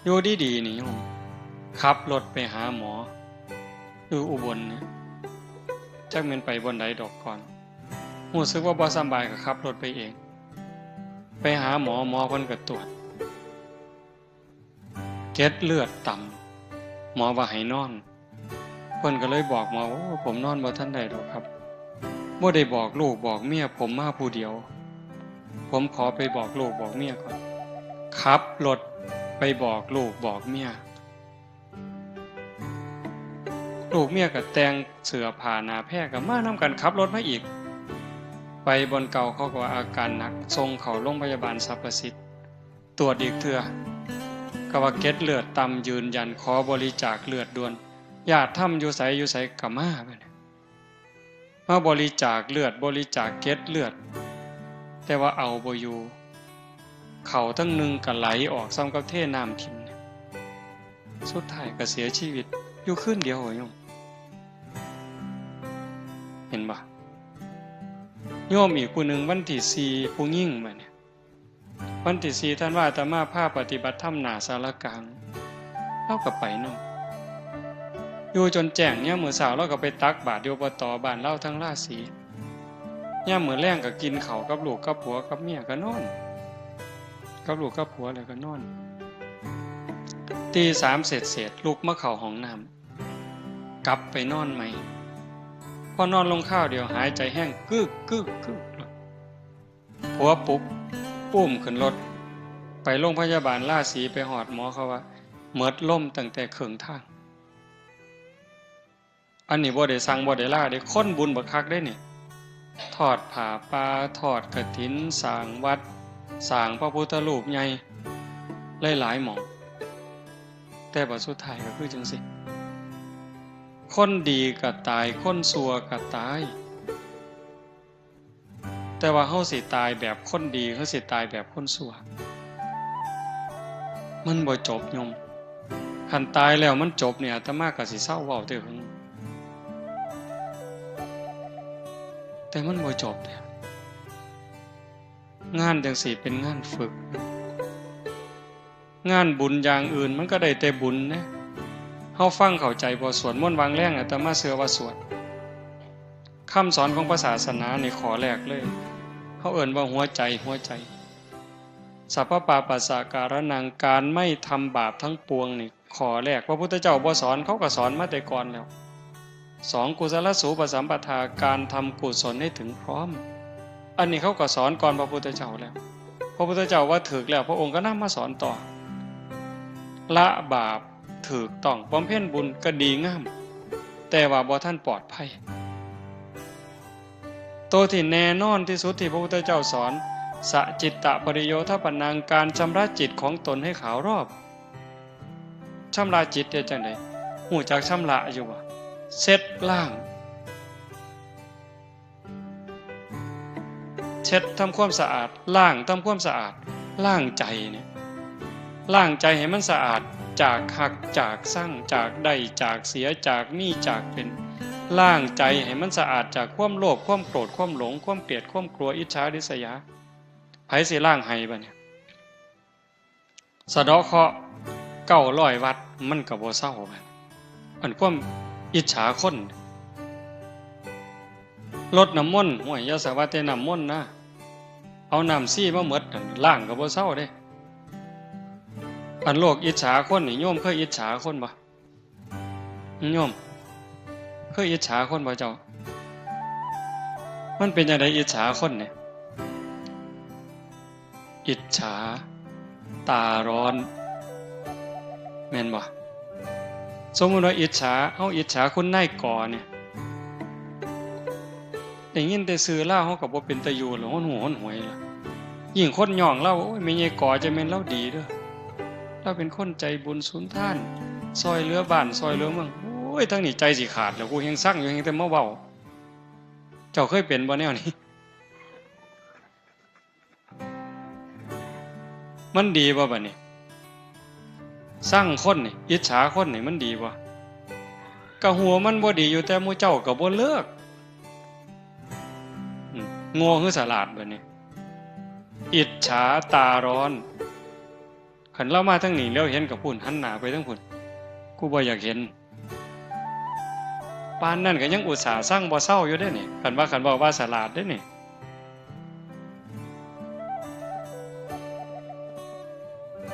อยู่ดีๆนี่โยม ขับรถไปหาหมอ อยู่อุบลเนี่ย จักแม่นไปบ่อนใดดอกก่อน รู้สึกว่าบ่สำบายก็ขับรถไปเอง ไปหาหมอ หมอเพิ่นก็ตรวจ เกล็ดเลือดต่ำ หมอว่าให้นอน เพิ่นก็เลยบอกหมอ โอ้ ผมนอนบ่ทันได้ดอกครับ บ่ได้บอกลูกบอกเมีย ผมมาผู้เดียว ผมขอไปบอกลูกบอกเมียก่อน ขับรถไปบอกลูกบอกเมีย ลูกเมียก็แต่งเสื้อผ้าหน้าแพรก็มานำกัน ขับรถมาอีก ไปบ่อนเก่าเขาก็ว่าอาการหนัก ส่งเข้าโรงพยาบาลสรรพสิทธิ์ ตรวจอีกเทื่อ ก็ว่าเกล็ดเลือดต่ำยืนยัน ขอบริจาคเลือดด่วน ญาติธรรมอยู่ไสอยู่ไสก็มาบัดนี้ มาบริจาคเลือด บริจาคเกล็ดเลือด แต่ว่าเอาบ่อยู่ เข้าทั้งหนึ่งก็ไหลออก ส่ำกับเทน้ำถิ่ม สุดท้ายก็เสียชีวิตอยู่คืนเดียวโยม เห็นบ่ โยมอีกผู้หนึ่งวันที่สี่ ผู้หญิงบัดนี้ วันที่สี่ธันวา อาตมาพาปฏิบัติธรรมหน้าศาลากลาง ลาวก็ไปนำ อยู่จนแจ้ง ยามมื้อเช้าลาวก็ไปตักบาตรอยู่ อบต บ้านลาวทางราศี ยามมื้อแลงก็กินข้าวกับลูกกับผัวกับเมียก็นอน กับลูกกับผัวแล้วก็นอน ตีสามเศษๆ ลุกมาเข้าห้องน้ำ กลับไปนอนใหม่ พอนอนลงคราวเดียวหายใจแฮง กึก กึก กึก ผัวปลุก อุ้มขึ้นรถ ไปโรงพยาบาลราศี ไปฮอดหมอเขาว่า หมดลมตั้งแต่ครึ่งทาง อันนี้บ่ได้สั่งบ่ได้ลาเด้ คนบุญบักคักเด้นี่ ทอดผ้าป่า ทอดกฐิน สร้างวัด สร้างพระพุทธรูปใหญ่ หลายๆหม่อง แต่บัดสุดท้ายก็คือจั่งซี้ คนดีก็ตาย คนชั่วก็ตาย แต่ว่าเฮาสิตายแบบคนดี เฮาสิตายแบบคนชั่ว มันบ่จบโยม คันตายแล้วมันจบเนี่ย อาตมาก็สิเซาเว้าแต่หึง แต่มันบ่จบเด้ งานจั่งซี้เป็นงานฝึก งานบุญอย่างอื่นมันก็ได้แต่บุญนะ เฮาฟังเข้าใจบ่ สวดมนต์วางแรง อาตมาเชื่อว่าสวด คำสอนของพระศาสนานี่ข้อแรกเลย เฮาเอิ้นว่าหัวใจ หัวใจ สัพพปาปัสสะการะนัง การไม่ทำบาปทั้งปวงนี่ ข้อแรกพระพุทธเจ้าบ่สอน เขาก็สอนมาแต่ก่อนแล้ว สอง กุศลสูปสัมปทา การทำกุศลให้ถึงพร้อม อันนี้เขาก็สอนก่อนพระพุทธเจ้าแล้ว พระพุทธเจ้าว่าถูกแล้ว พระองค์ก็นำมาสอนต่อ ละบาปถูกต้อง บำเพ็ญบุญก็ดีงาม แต่ว่าบ่ทันปลอดภัย ตัวที่แน่นอนที่สุดที่พระพุทธเจ้าสอน สจิตตปริโยธปนัง การชำระจิตของตนให้ขาวรอบ ชำระจิตเฮ็ดจั่งใด ฮู้จักชำระอยู่บ่ เช็ดล้าง เช็ดทำความสะอาด ล้างทำความสะอาด ล้างใจเนี่ย ล้างใจให้มันสะอาด จากฮัก จากซัง จากได้ จากเสีย จากมี จากเป็น ล้างใจให้มันสะอาดจากความโลภ ความโกรธ ความหลง ความเกลียด ความกลัว อิจฉาริษยา ไผสิล้างให้บัดเนี่ย สะเดาะเคราะห์เก้าร้อยวัด มันก็บ่เซาบัด อันความอิจฉาคน รดน้ำมนต์ ห้วย อย่าสาว่าแต่น้ำมนต์นะ เอาน้ำซี้มาหมดนั่น ล้างก็บ่เซาเด้ อันโลกอิจฉาคนนี่ โยมเคยอิจฉาคนบ่ โยม เคยอิจฉาคนบ่เจ้า มันเป็นจั่งใดอิจฉาคนเนี่ย อิจฉา ตาร้อน แม่นบ่ สมมุติว่าอิจฉา เฮาอิจฉาคุณนายกอเนี่ย ได้ยินแต่ชื่อลาว เฮาก็บ่เป็นตาอยู่แล้ว หนหูหนหวยล่ะ ยิ่งคนย่องลาว โอ้ย แม่ใหญ่กอจะแม่นลาวดีเด้อ ลาวเป็นคนใจบุญสุนทาน ซ่อยเหลือบ้าน ซ่อยเหลือเมือง โอ้ย ทั้งนี้ใจสิขาดแล้ว กูแฮ่งซังอยู่ แฮ่งแต่มาเว้า เจ้าเคยเป็นบ่แนวนี้ มันดีบ่บัดนี้ ซังคนนี่ อิจฉาคนนี่ มันดีบ่ กะฮู้มันบ่ดีอยู่ แต่หมู่เจ้าก็บ่เลิก อืม โง่คือสลาดบัดนี้ อิจฉาตาร้อน คันลาวมาทางนี้ เหลียวเห็นกับพุ้น หันหน้าไปทางพุ้น กูบ่อยากเห็น ปานนั้นก็ยังอุตส่าห์ซังบ่เซาอยู่เด้นี่ คันว่า คันเว้าว่าสลาดเด้นี่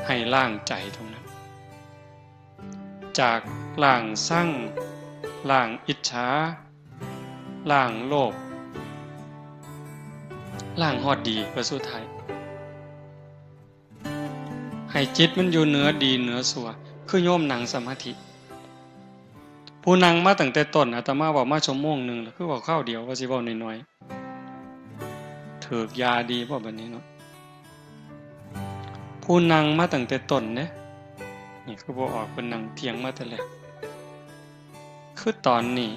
ให้ล้างใจตรงนั้น จากล้างซัง ล้างอิจฉา ล้างโลภ ล้างฮอดดี เพื่อสุดท้าย ให้จิตมันอยู่เหนือดีเหนือชั่ว คือโยมนั่งสมาธิ ผู้นั่งมาตั้งแต่ต้น อาตมาเว้ามาชั่วโมงหนึ่งแล้ว คือเว้าคราวเดียว ว่าสิเว้าน้อยๆ ถืกยาดีบ่บัดนี้เนาะ ผู้นั่งมาตั้งแต่ต้นเด้ นี่คือบ่ออก เพิ่นนั่งเถียงมาแต่แรก คือตอนนี้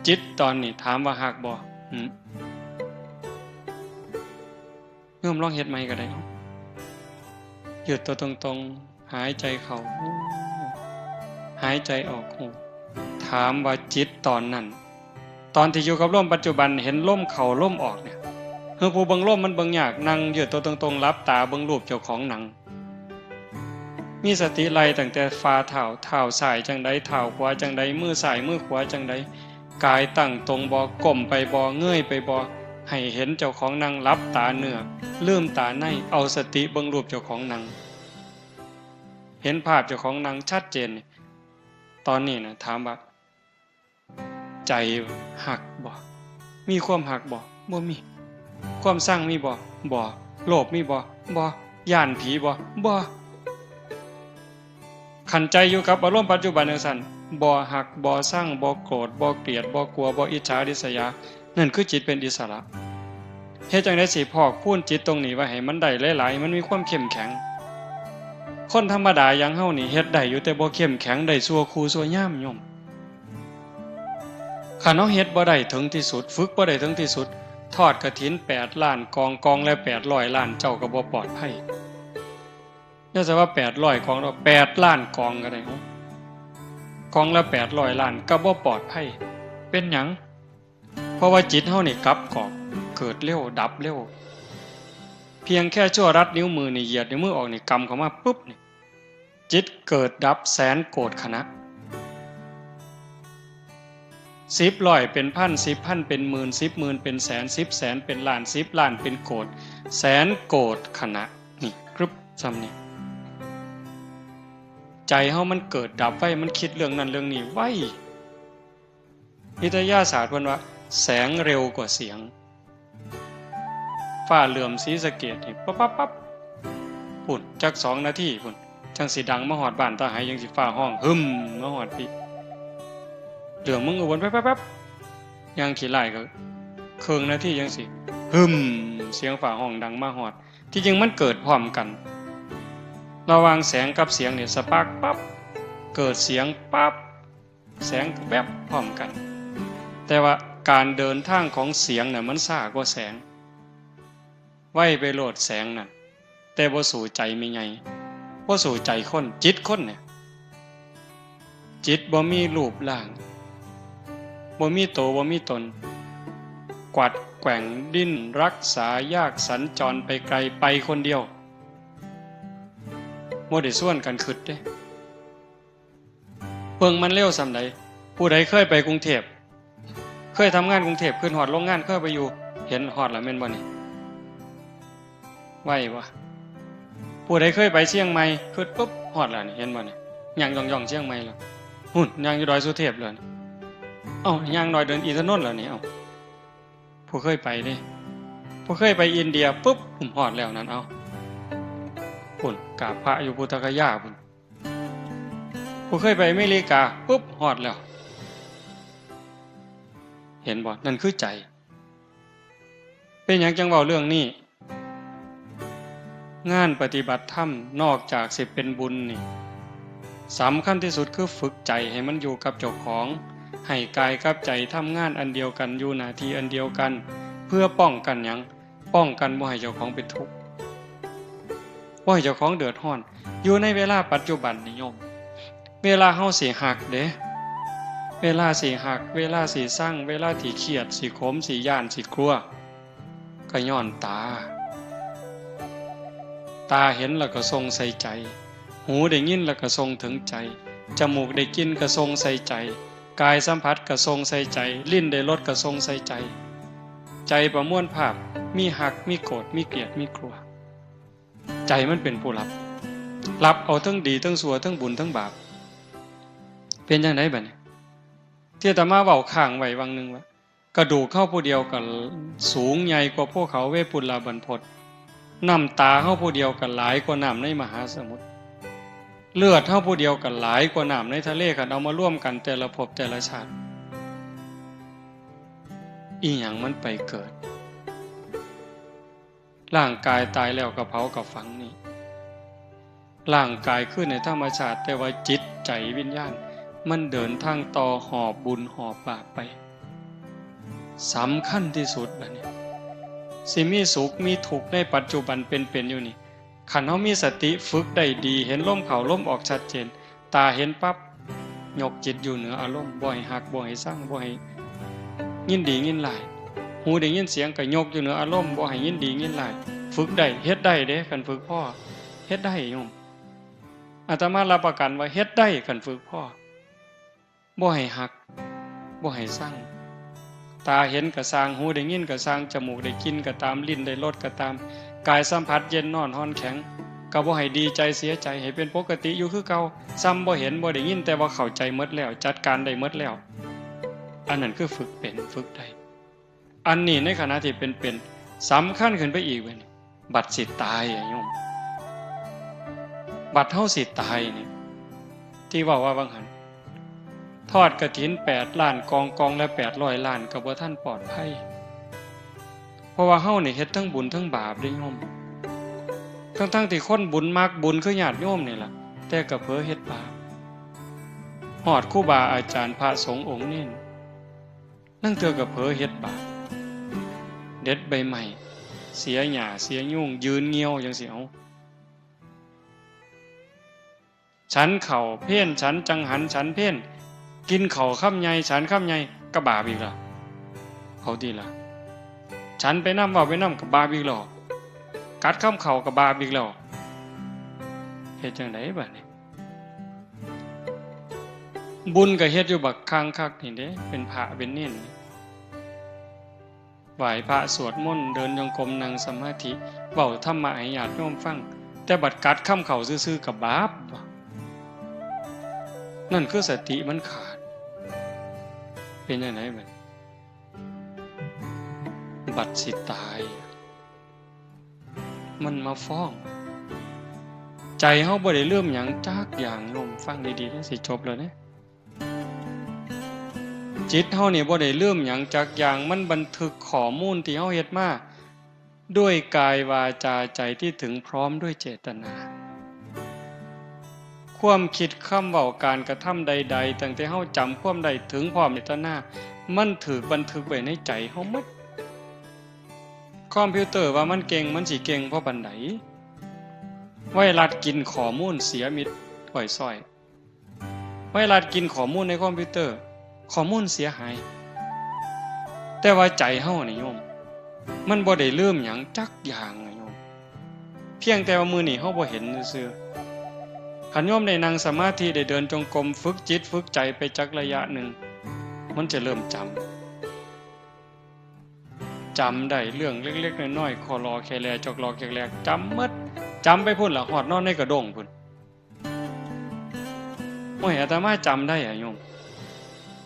จิตตอนนี้ ถามว่าฮักบ่ อืม โยมลองเฮ็ดใหม่ก็ได้ ยืดตัวตรงๆ หายใจเข้า หายใจออก ถามว่าจิตตอนนั้น ตอนที่อยู่กับลมปัจจุบัน เห็นลมเข้าลมออกเนี่ย คือผู้เบิ่งลมมันเบิ่งยาก นั่งยืดตัวตรงๆ หลับตาเบิ่งรูปเจ้าของนั่ง มีสติไล่ตั้งแต่ฝ่าเท้า เท้าซ้ายจั่งใด เท้าขวาจั่งใด มือซ้ายมือขวาจั่งใด กายตั้งตรงบ่ ก้มไปบ่ เงยไปบ่ ให้เห็นเจ้าของนั่ง หลับตาเนื้อ ลืมตาใน เอาสติเบิ่งรูปเจ้าของนั่ง เห็นภาพเจ้าของนั่งชัดเจนนี่ ตอนนี้นะ ถามว่า ใจฮักบ่ มีความฮักบ่ บ่มี ความซังมีบ่ บ่ โลภมีบ่ บ่ ย้านผีบ่ บ่ คันใจอยู่กับอารมณ์ปัจจุบันจั่งซั้น บ่ฮัก บ่ซัง บ่โกรธ บ่เกลียด บ่กลัว บ่อิจฉาริษยา นั่นคือจิตเป็นอิสระ เฮ็ดจั่งใดสิพอกพูนจิตตรงนี้ไว้ให้มันได้หลายๆ ให้มันมีความเข้มแข็ง คนธรรมดาอย่างเฮานี่เฮ็ดได้อยู่ แต่บ่เข้มแข็ง ได้ชั่วครู่ชั่วยามโยม คันเฮาเฮ็ดบ่ได้ถึงที่สุด ฝึกบ่ได้ถึงที่สุด ทอดกฐินแปดล้านกอง กองละแปดร้อยล้าน เจ้าก็บ่ปลอดภัย อย่าแต่ว่าแปดร้อยกองดอก แปดล้านกองก็ได้ เอ้า กองละแปดร้อยล้าน ก็บ่ปลอดภัย เป็นหยัง เพราะว่าจิตเฮานี่กลับกรอก เกิดเร็ว ดับเร็ว เพียงแค่ชั่วรัดนิ้วมือนี่ เหยียดนิ้วมือออกนี่ กำเข้ามาปุ๊บนี่ จิตเกิดดับแสนโกฏขณะ สิบร้อยเป็นพัน สิบพันเป็นหมื่น สิบหมื่นเป็นแสน สิบแสนเป็นล้าน สิบล้านเป็นโกฏ แสนโกฏขณะ นี่ กรึบ ซ่ำนี่ ใจเฮามันเกิดดับไว มันคิดเรื่องนั้นเรื่องนี้ไว วิทยาศาสตร์เพิ่นว่า แสงเร็วกว่าเสียง ฟ้าเหลื่อมศรีสะเกษนี่ ปั๊บปั๊บปั๊บ พุ้น จักสองนาทีพุ้น จั่งสิดังมาฮอดบ้านตาไห จั่งสิฟ้าฮ้อง หึม มาฮอดพี้ เหลื่อมเมืองอุบล ปั๊บปั๊บปั๊บ ย่างขี้ไล่ก็ เคิ่งนาทีจั่งสิ หึม เสียงฟ้าฮ้องดังมาฮอด ที่จริงมันเกิดพร้อมกัน ระหว่างแสงกับเสียงเนี่ย สปาร์คปั๊บ เกิดเสียงปั๊บ แสงแวบพร้อมกัน แต่ว่าการเดินทางของเสียงน่ะมันช้ากว่าแสง ไวไปโลดแสงนั่น แต่บ่สู้ใจแม่ใหญ่ บ่สู้ใจคน จิตคนเนี่ย จิตบ่มีรูปร่าง บ่มีโต บ่มีตน กวัดแกว่งดิ้นรักษายาก สัญจรไปไกล ไปคนเดียว บ่ได้ชวนกันคิดเด้ เบิ่งมันเร็วส่ำใด ผู้ใดเคยไปกรุงเทพฯ เคยทำงานกรุงเทพฯ ขึ้นฮอดโรงงาน เคยไปอยู่ เห็นฮอดแล้วแม่นบ่นี่ ไวบ่ ผู้ใดเคยไปเชียงใหม่ ขึ้นปุ๊บ ฮอดแล้วนี่ เห็นบ่นี่ ย่างย่องๆ เชียงใหม่แล้ว หุ่น ย่างอยู่ดอยสุเทพฯแล้วนี่ เอ้า ย่างดอยเดินอินทนนท์แล้วนี่ เอ้า ผู้เคยไปเด้ ผู้เคยไปอินเดียปุ๊บ ผมฮอดแล้วนั่น เอ้า พุ่น กราบพระอยู่พุทธคยาพุ่น ผู้เคยไปอเมริกาปุ๊บ ฮอดแล้ว เห็นบ่ นั่นคือใจ เป็นหยังจังเว้าเรื่องนี้ งานปฏิบัติธรรมนอกจากสิเป็นบุญนี่ สำคัญที่สุดคือฝึกใจให้มันอยู่กับเจ้าของ ให้กายกับใจทำงานอันเดียวกัน อยู่หน้าที่อันเดียวกัน เพื่อป้องกันหยัง ป้องกันบ่ให้เจ้าของเป็นทุกข์ บ่ให้เจ้าของเดือดร้อน อยู่ในเวลาปัจจุบันนี่โยม เวลาเฮาสิฮักเด้ เวลาสิฮัก เวลาสิซัง เวลาที่เครียด สิขม สิย้าน สิกลัว ก็ย้อนตา ตาเห็นแล้วก็ส่งใส่ใจ หูได้ยินแล้วก็ส่งถึงใจ จมูกได้กลิ่นก็ส่งใส่ใจ กายสัมผัสก็ส่งใส่ใจ ลิ้นได้รสก็ส่งใส่ใจ ใจประมวลภาพ มีฮัก มีโกรธ มีเกลียด มีกลัว ใจมันเป็นผู้รับ รับเอาทั้งดีทั้งชั่ว ทั้งบุญทั้งบาป เป็นจั่งใดบัดนี้ ที่อาตมาเว้าค้างไว้วังหนึ่งว่า กระดูกเฮาผู้เดียวก็สูงใหญ่กว่าภูเขาเวปุลลาบรรพต น้ำตาเฮาผู้เดียวก็หลายกว่าน้ำในมหาสมุทร เลือดเฮาผู้เดียวก็หลายกว่าน้ำในทะเล คันเอามารวมกันแต่ละภพแต่ละชาติ อีหยังมันไปเกิด ร่างกายตายแล้วก็เผาก็ฝังนี่ ร่างกายคืนให้ธรรมชาติ แต่ว่าจิตใจวิญญาณ มันเดินทางต่อหอบบุญหอบบาปไป สำคัญที่สุดบัดนี้ สิมีสุขมีทุกข์ในปัจจุบันเป็นๆ อยู่นี่ คันเฮามีสติฝึกได้ดี เห็นลมเข้าลมออกชัดเจน ตาเห็นปั๊บ ยกจิตอยู่เหนืออารมณ์ บ่ให้ฮัก บ่ให้ซัง บ่ให้ยินดียินร้าย หูได้ยินเสียงก็ยกอยู่เหนืออารมณ์ บ่ให้ยินดียินร้าย ฝึกได้ เฮ็ดได้เด้ คันฝึกพอ เฮ็ดได้โยม อาตมารับประกันว่าเฮ็ดได้ คันฝึกพอ บ่ให้ฮัก บ่ให้ซัง ตาเห็นก็ซ่าง หูได้ยินก็ซ่าง จมูกได้กลิ่นก็ตาม ลิ้นได้รสก็ตาม กายสัมผัสเย็นร้อนอ่อนแข็ง ก็บ่ให้ดีใจเสียใจ ให้เป็นปกติอยู่คือเก่า ส่ำบ่เห็นบ่ได้ยิน แต่ว่าเข้าใจหมดแล้ว จัดการได้หมดแล้ว อันนั้นคือฝึกเป็น ฝึกได้ อันนี้ในขณะที่เป็นๆ สำคัญขึ้นไปอีกบัดนี้ บัดสิตายอะโยม บัดเฮาสิตายนี่ ที่เว้าว่าวังหัน ทอดกฐินแปดล้านกอง กองละแปดร้อยล้าน ก็บ่ทันปลอดภัย เพราะว่าเฮานี่เฮ็ดทั้งบุญทั้งบาปเด้โยม ทั้งๆ ที่คนบุญมักบุญคือญาติโยมนี่ล่ะ แต่ก็เผลอเฮ็ดบาป ฮอดครูบาอาจารย์พระสงฆ์องค์เณร ลางเทื่อก็เผลอเฮ็ดบาป เด็ดใบไม้ เสียหญ้า เสียยุง ยืนเงี่ยวจั่งซี้ เอ้า ฉันข้าวเพล ฉันจังหัน ฉันเพล กินข้าวคำใหญ่ ฉันคำใหญ่ ก็บาปอีกแล้ว เอาติล่ะ ฉันไปนำ เว้าไปนำ ก็บาปอีกแล้ว กัดคำข้าวก็บาปอีกแล้ว เฮ็ดจั่งใดบัดนี้ บุญก็เฮ็ดอยู่บักคักคักนี่เด้ เป็นพระเป็นเณรนี่ ไหว้พระสวดมนต์ เดินจงกรม นั่งสมาธิ เว้าธรรมะให้ญาติโยมฟัง แต่บัดกัดคำข้าวซื่อๆ ก็บาป นั่นคือสติมันขาด เป็นจั่งใดบัด บัดสิตาย มันมาฟ้อง ใจเฮาบ่ได้ลืมหยังจักอย่างโยม ฟังดีๆ เด้อ สิจบแล้วเด้ จิตเฮานี่บ่ได้ลืมหยังจักอย่าง มันบันทึกข้อมูลที่เฮาเฮ็ดมา ด้วยกายวาจาใจที่ถึงพร้อมด้วยเจตนา ความคิด คำเว้า การกระทำใดๆ ตั้งแต่เฮาจำความได้ถึงพร้อมเจตนา มันถูกบันทึกไว้ในใจเฮาหมด คอมพิวเตอร์ว่ามันเก่ง มันสิเก่งพอปานใด ไวรัสกินข้อมูลเสียมิดอ้อยซ้อย ไวรัสกินข้อมูลในคอมพิวเตอร์ ข้อมูลเสียหาย แต่ว่าใจเฮานี่โยม มันบ่ได้ลืมหยังจักอย่างนะโยม เพียงแต่ว่ามื้อนี้เฮาบ่เห็นซื่อๆ คันโยมได้นั่งสมาธิ ได้เดินจงกรม ฝึกจิตฝึกใจไปจักระยะหนึ่ง มันจะเริ่มจำ จำได้เรื่องเล็กๆน้อยๆ คอลอแคแล จอกลอแคแล จำหมด จำไปพู้นล่ะ ฮอดนอนในกระด้งพู้น โอ้ย อาตมาจำได้อะโยม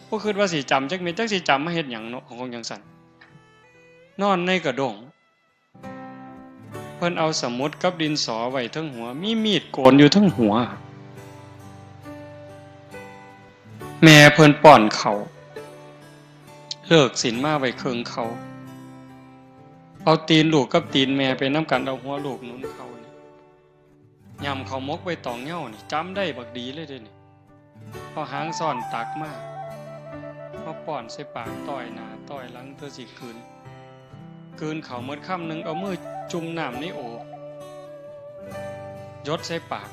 บ่คิดว่าสิจำจักเม็ด จักสิจำมาเฮ็ดหยังเนาะ ของจั่งซั้น นอนในกระด้ง เพิ่นเอาสมุดกับดินสอไว้เทิงหัว มีมีดโกนอยู่เทิงหัว แม่เพิ่นป้อนข้าว เลิกศีลมาไว้เคิ่งเข่า เอาตีนลูกกับตีนแม่ไปนำกัน เอาหัวลูกหนุนเข่านี่ ย่ำข้าวหมกไว้ตองเหย้านี่ จำได้บักดีเลยเด้นี่ เอาหางซ้อนตักมา มาป้อนใส่ปาก ต้อยหน้าต้อยหลัง เทื่อสิกลืน กลืนข้าวหมดคำหนึ่ง เอามือจุ่มน้ำในโอ่ง หยดใส่ปาก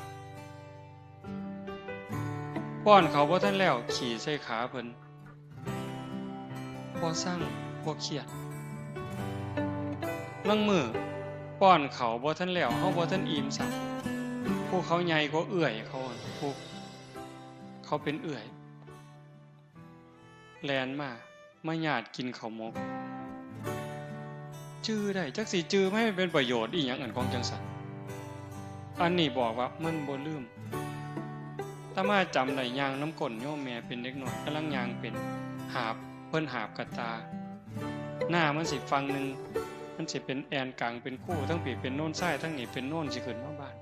ป้อนข้าวบ่ทันแล้ว ขี้ใส่ขาเพิ่น บ่ซัง บ่เครียด ลางมื้อป้อนข้าวบ่ทันแล้ว เฮาบ่ทันอิ่มซ้ำ ผู้เขาใหญ่กว่าเอื้อยเขา ผู้เขาเป็นเอื้อย แล่นมา มาหยาดกินข้าวหมก จื่อได้ จักสิจื่อมาให้เป็นประโยชน์อีหยัง อันของจั่งซั้น อันนี้บอกว่ามันบ่ลืม อาตมาจำได้ ย่างนำก้นโยมแม่เป็นเด็กน้อย กำลังย่างเป็น หาบ เพิ่นหาบกะตา หน้ามันสิฝั่งหนึ่ง มันสิเป็นแอ่นกลางเป็นคู ทั้งปีเป็นโนนทราย ทั้งนี้เป็นโนน สิขึ้นมาบ้าน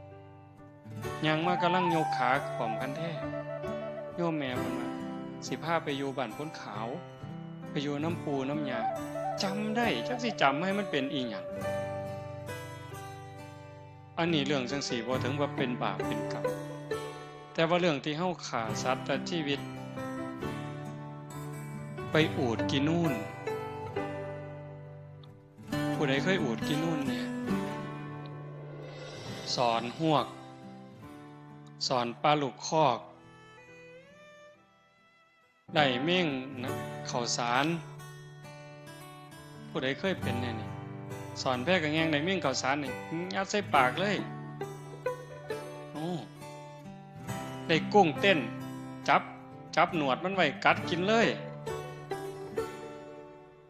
ย่างมากำลังยกขาขวมคันแท้ โยมแม่เพิ่นว่า สิพาไปอยู่บ้านโพนขาว ไปอยู่นำปู่นำย่า จำได้ จักสิจำให้มันเป็นอีหยัง อันนี้เรื่องจั่งซี้ บ่ถึงว่าเป็นบาปเป็นกรรม แต่ว่าเรื่องที่เฮาฆ่าสัตว์ตัดชีวิต ไปอูดกินนูน ผู้ใดเคยอูดกินนูนเนี่ย สอนฮวก สอนปลาลูกคอก ได้เม่งนะ ข้าวสาร ผู้ใดเคยเป็นแน่นี่ สอนแพกะแงง ได้เม่งข้าวสารนี่ ยัดใส่ปากเลย โอ้ ได้กุ้งเต้น จับ จับหนวดมันไว้ กัดกินเลย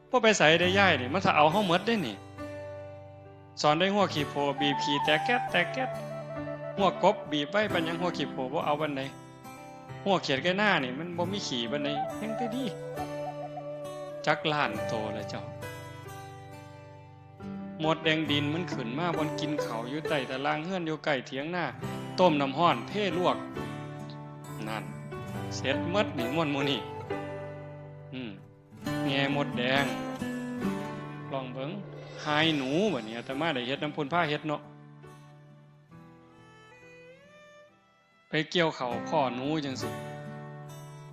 บ่ไปไสเด้ยายนี่ มันถ้าเอาเฮาหมดเด้นี่ สอนได้ฮวกขี้โพ บีบขี้แตกแก๊ดแตกแก๊ด ฮวกกบบีบไว้ปานหยัง ฮวกขี้โพบ่เอาปานใด ฮวกเขียดไก่นานี่มันบ่มีขี้ปานใด แฮงแต่ดี จักล้านโตละเจ้า มดแดงดินมันขึ้นมาบ่อนกินข้าวอยู่ใต้ตารางเฮือน อยู่ใกล้เถียงนา ต้มน้ำร้อนเทลวก นั่น เสร็จหมดนี่ ม่วนหมู่นี่ อืม แง่มดแดง ลองเบิ่ง ฮายหนู บัดนี้อาตมาได้เฮ็ดนำพุ้น พาเฮ็ดเนาะ ไปเกี่ยวข้าวพ้อหนูจั่งซี้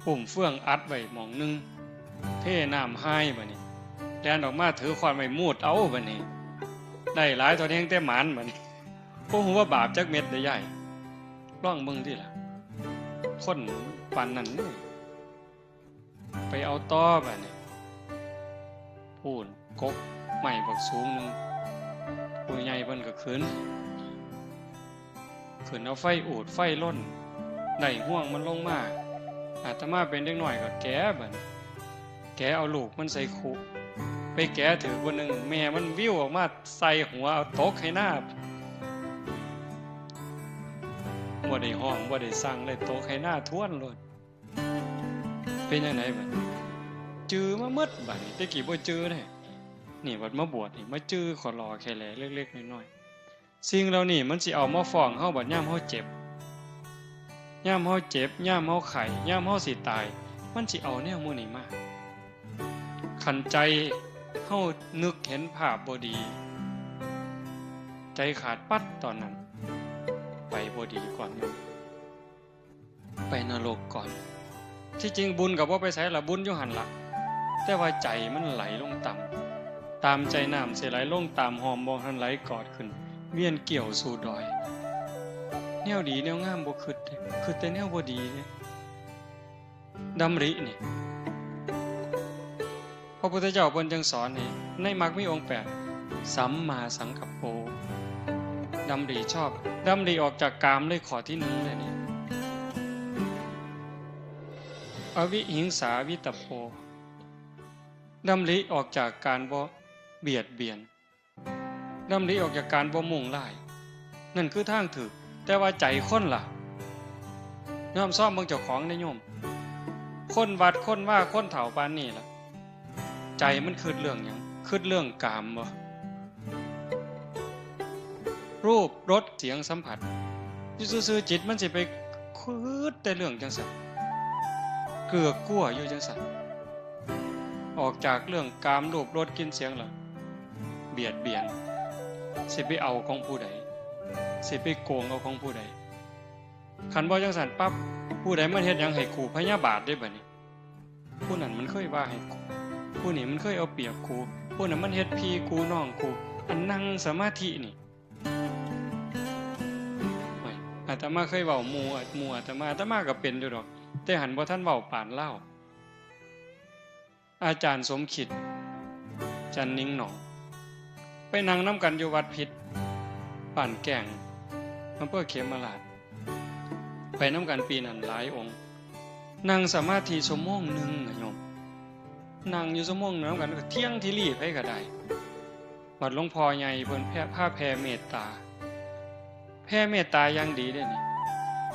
อุ้มเฟืองอัดไว้หม่องหนึ่ง เทน้ำฮายบัดนี้ แล่นออกมาถือค้อนไว้มูดเอาบัดนี้ ได้หลายเท่าแฮงแต่หมานบัดนี้ บ่ฮู้ว่าบาปจักเม็ดเด้ยาย ลองเบิ่งติล่ะ คนปานนั้นเด้ ไปเอาต่อบัดนี้ พู้น กกไม้บักสูงหนึ่ง ผู้ใหญ่เพิ่นก็ขึ้น ขึ้นเอาไฟอูดไฟลน ได้ฮวงมันลงมา อาตมาเป็นเด็กน้อยก็แกะบัดนี้ แกะเอาลูกมันใส่คุ ไปแกะถืกผู้หนึ่ง แม่มันวิวออกมาใส่หัว เอาตกให้หน้า บ่ได้ฮ้อง บ่ได้สั่งเลย ตกให้หน้าท้วนโลด เป็นจั่งใดบัดนี้ จื่อมาหมดบัดนี้ แต่กี้บ่จื่อเด้ นี่บัดมาบวชนี่ มาจื่อขอรอแค่แลเล็กๆน้อยๆ สิ่งเหล่านี้มันสิเอามาฟ้องเฮาบัดยามเฮาเจ็บ ยามเฮาเจ็บ ยามเฮาไข้ ยามเฮาสิตาย มันสิเอาแนวหมู่นี้มา คันใจเฮานึกเห็นภาพบ่ดี ใจขาดปั๊ดตอนนั้น ไปบ่ดีก่อนหมู่ ไปนรกก่อน ที่จริงบุญก็บ่ไปไสล่ะ บุญอยู่หั่นล่ะ แต่ว่าใจมันไหลลงต่ำ ตามใจน้ำสิไหลลงตามห้อม บ่ทันไหลกอดขึ้น เวียนเกี่ยวสู่ดอย แนวดีแนวงามบ่คิดเด้ คิดแต่แนวบ่ดีเด้ ดำรินี่ พระพุทธเจ้าเพิ่นจึงสอนนี่ ในมรรคมีองค์แปด สัมมาสังกัปโป ดำริชอบ ดำริออกจากกามเลย ข้อที่หนึ่งเลยนี่ อวิหิงสาวิตตปโป ดำริออกจากการบ่ เบียดเบียน ดำริออกจากการบ่มุ่งร้าย นั่นคือทางถูก แต่ว่าใจคนล่ะ ยอมซ่อมเบิ่งเจ้าของได้โยม คนวัดคนว่าคนเฒ่าปานนี้ล่ะ ใจมันคิดเรื่องหยัง คิดเรื่องกามบ่ รูปรสเสียงสัมผัส อยู่ซื่อๆ จิตมันสิไปคิดแต่เรื่องจังซั่น เกือกกลัวอยู่จังซั่น ออกจากเรื่องกามรูปรสกลิ่นเสียงแล้ว เบียดเบียน สิไปเอาของผู้ใด สิไปโกงเอาของผู้ใด คันบ่จังซั่นปั๊บ ผู้ใดมันเฮ็ดหยังให้กู พยาบาทเด้บัดนี้ ผู้นั้นมันเคยว่าให้กู ผู้นี้มันเคยเอาเปรียบกู ผู้นั้นมันเฮ็ดพี่กูน้องกู อันนั่งสมาธินี่ โอ้ย อาตมาเคยเว้าหมู่ หมู่อาตมา อาตมาก็เป็นอยู่ดอก แต่หั้นบ่ทันเว้าปานลาว อาจารย์สมคิด จันทน์นิ่งหนอง ไปนั่งนำกันอยู่วัดพิษ บ้านแก้ง อำเภอเขมราฐ ไปนำกันปีนั้นหลายองค์ นั่งสมาธิชั่วโมงหนึ่งน่ะโยม นั่งอยู่ชั่วโมงหนึ่งนำกัน ก็เที่ยงที่รีไผก็ได้ บัดหลวงพ่อใหญ่เพิ่นแผ่ พาแผ่เมตตา แผ่เมตตาอย่างดีเด้นี่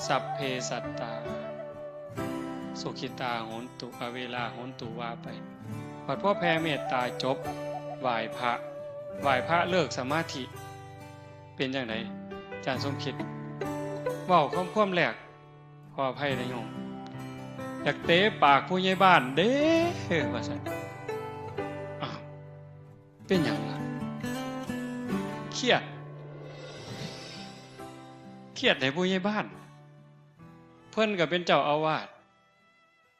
สัพเพสัตตา สุขิตาโหนตุ อเวราโหนตุ ว่าไป บัดพอแผ่เมตตาจบ ไหว้พระ ไหว้พระเลิกสมาธิ เป็นจั่งใด อาจารย์สมคิด เว้าความ ความแรก ขออภัยนะโยม อยากเตะปากผู้ใหญ่บ้านเด้ ว่าซั่น อ้าว เป็นหยังล่ะ เครียด เครียดให้ผู้ใหญ่บ้าน เพิ่นก็เป็นเจ้าอาวาส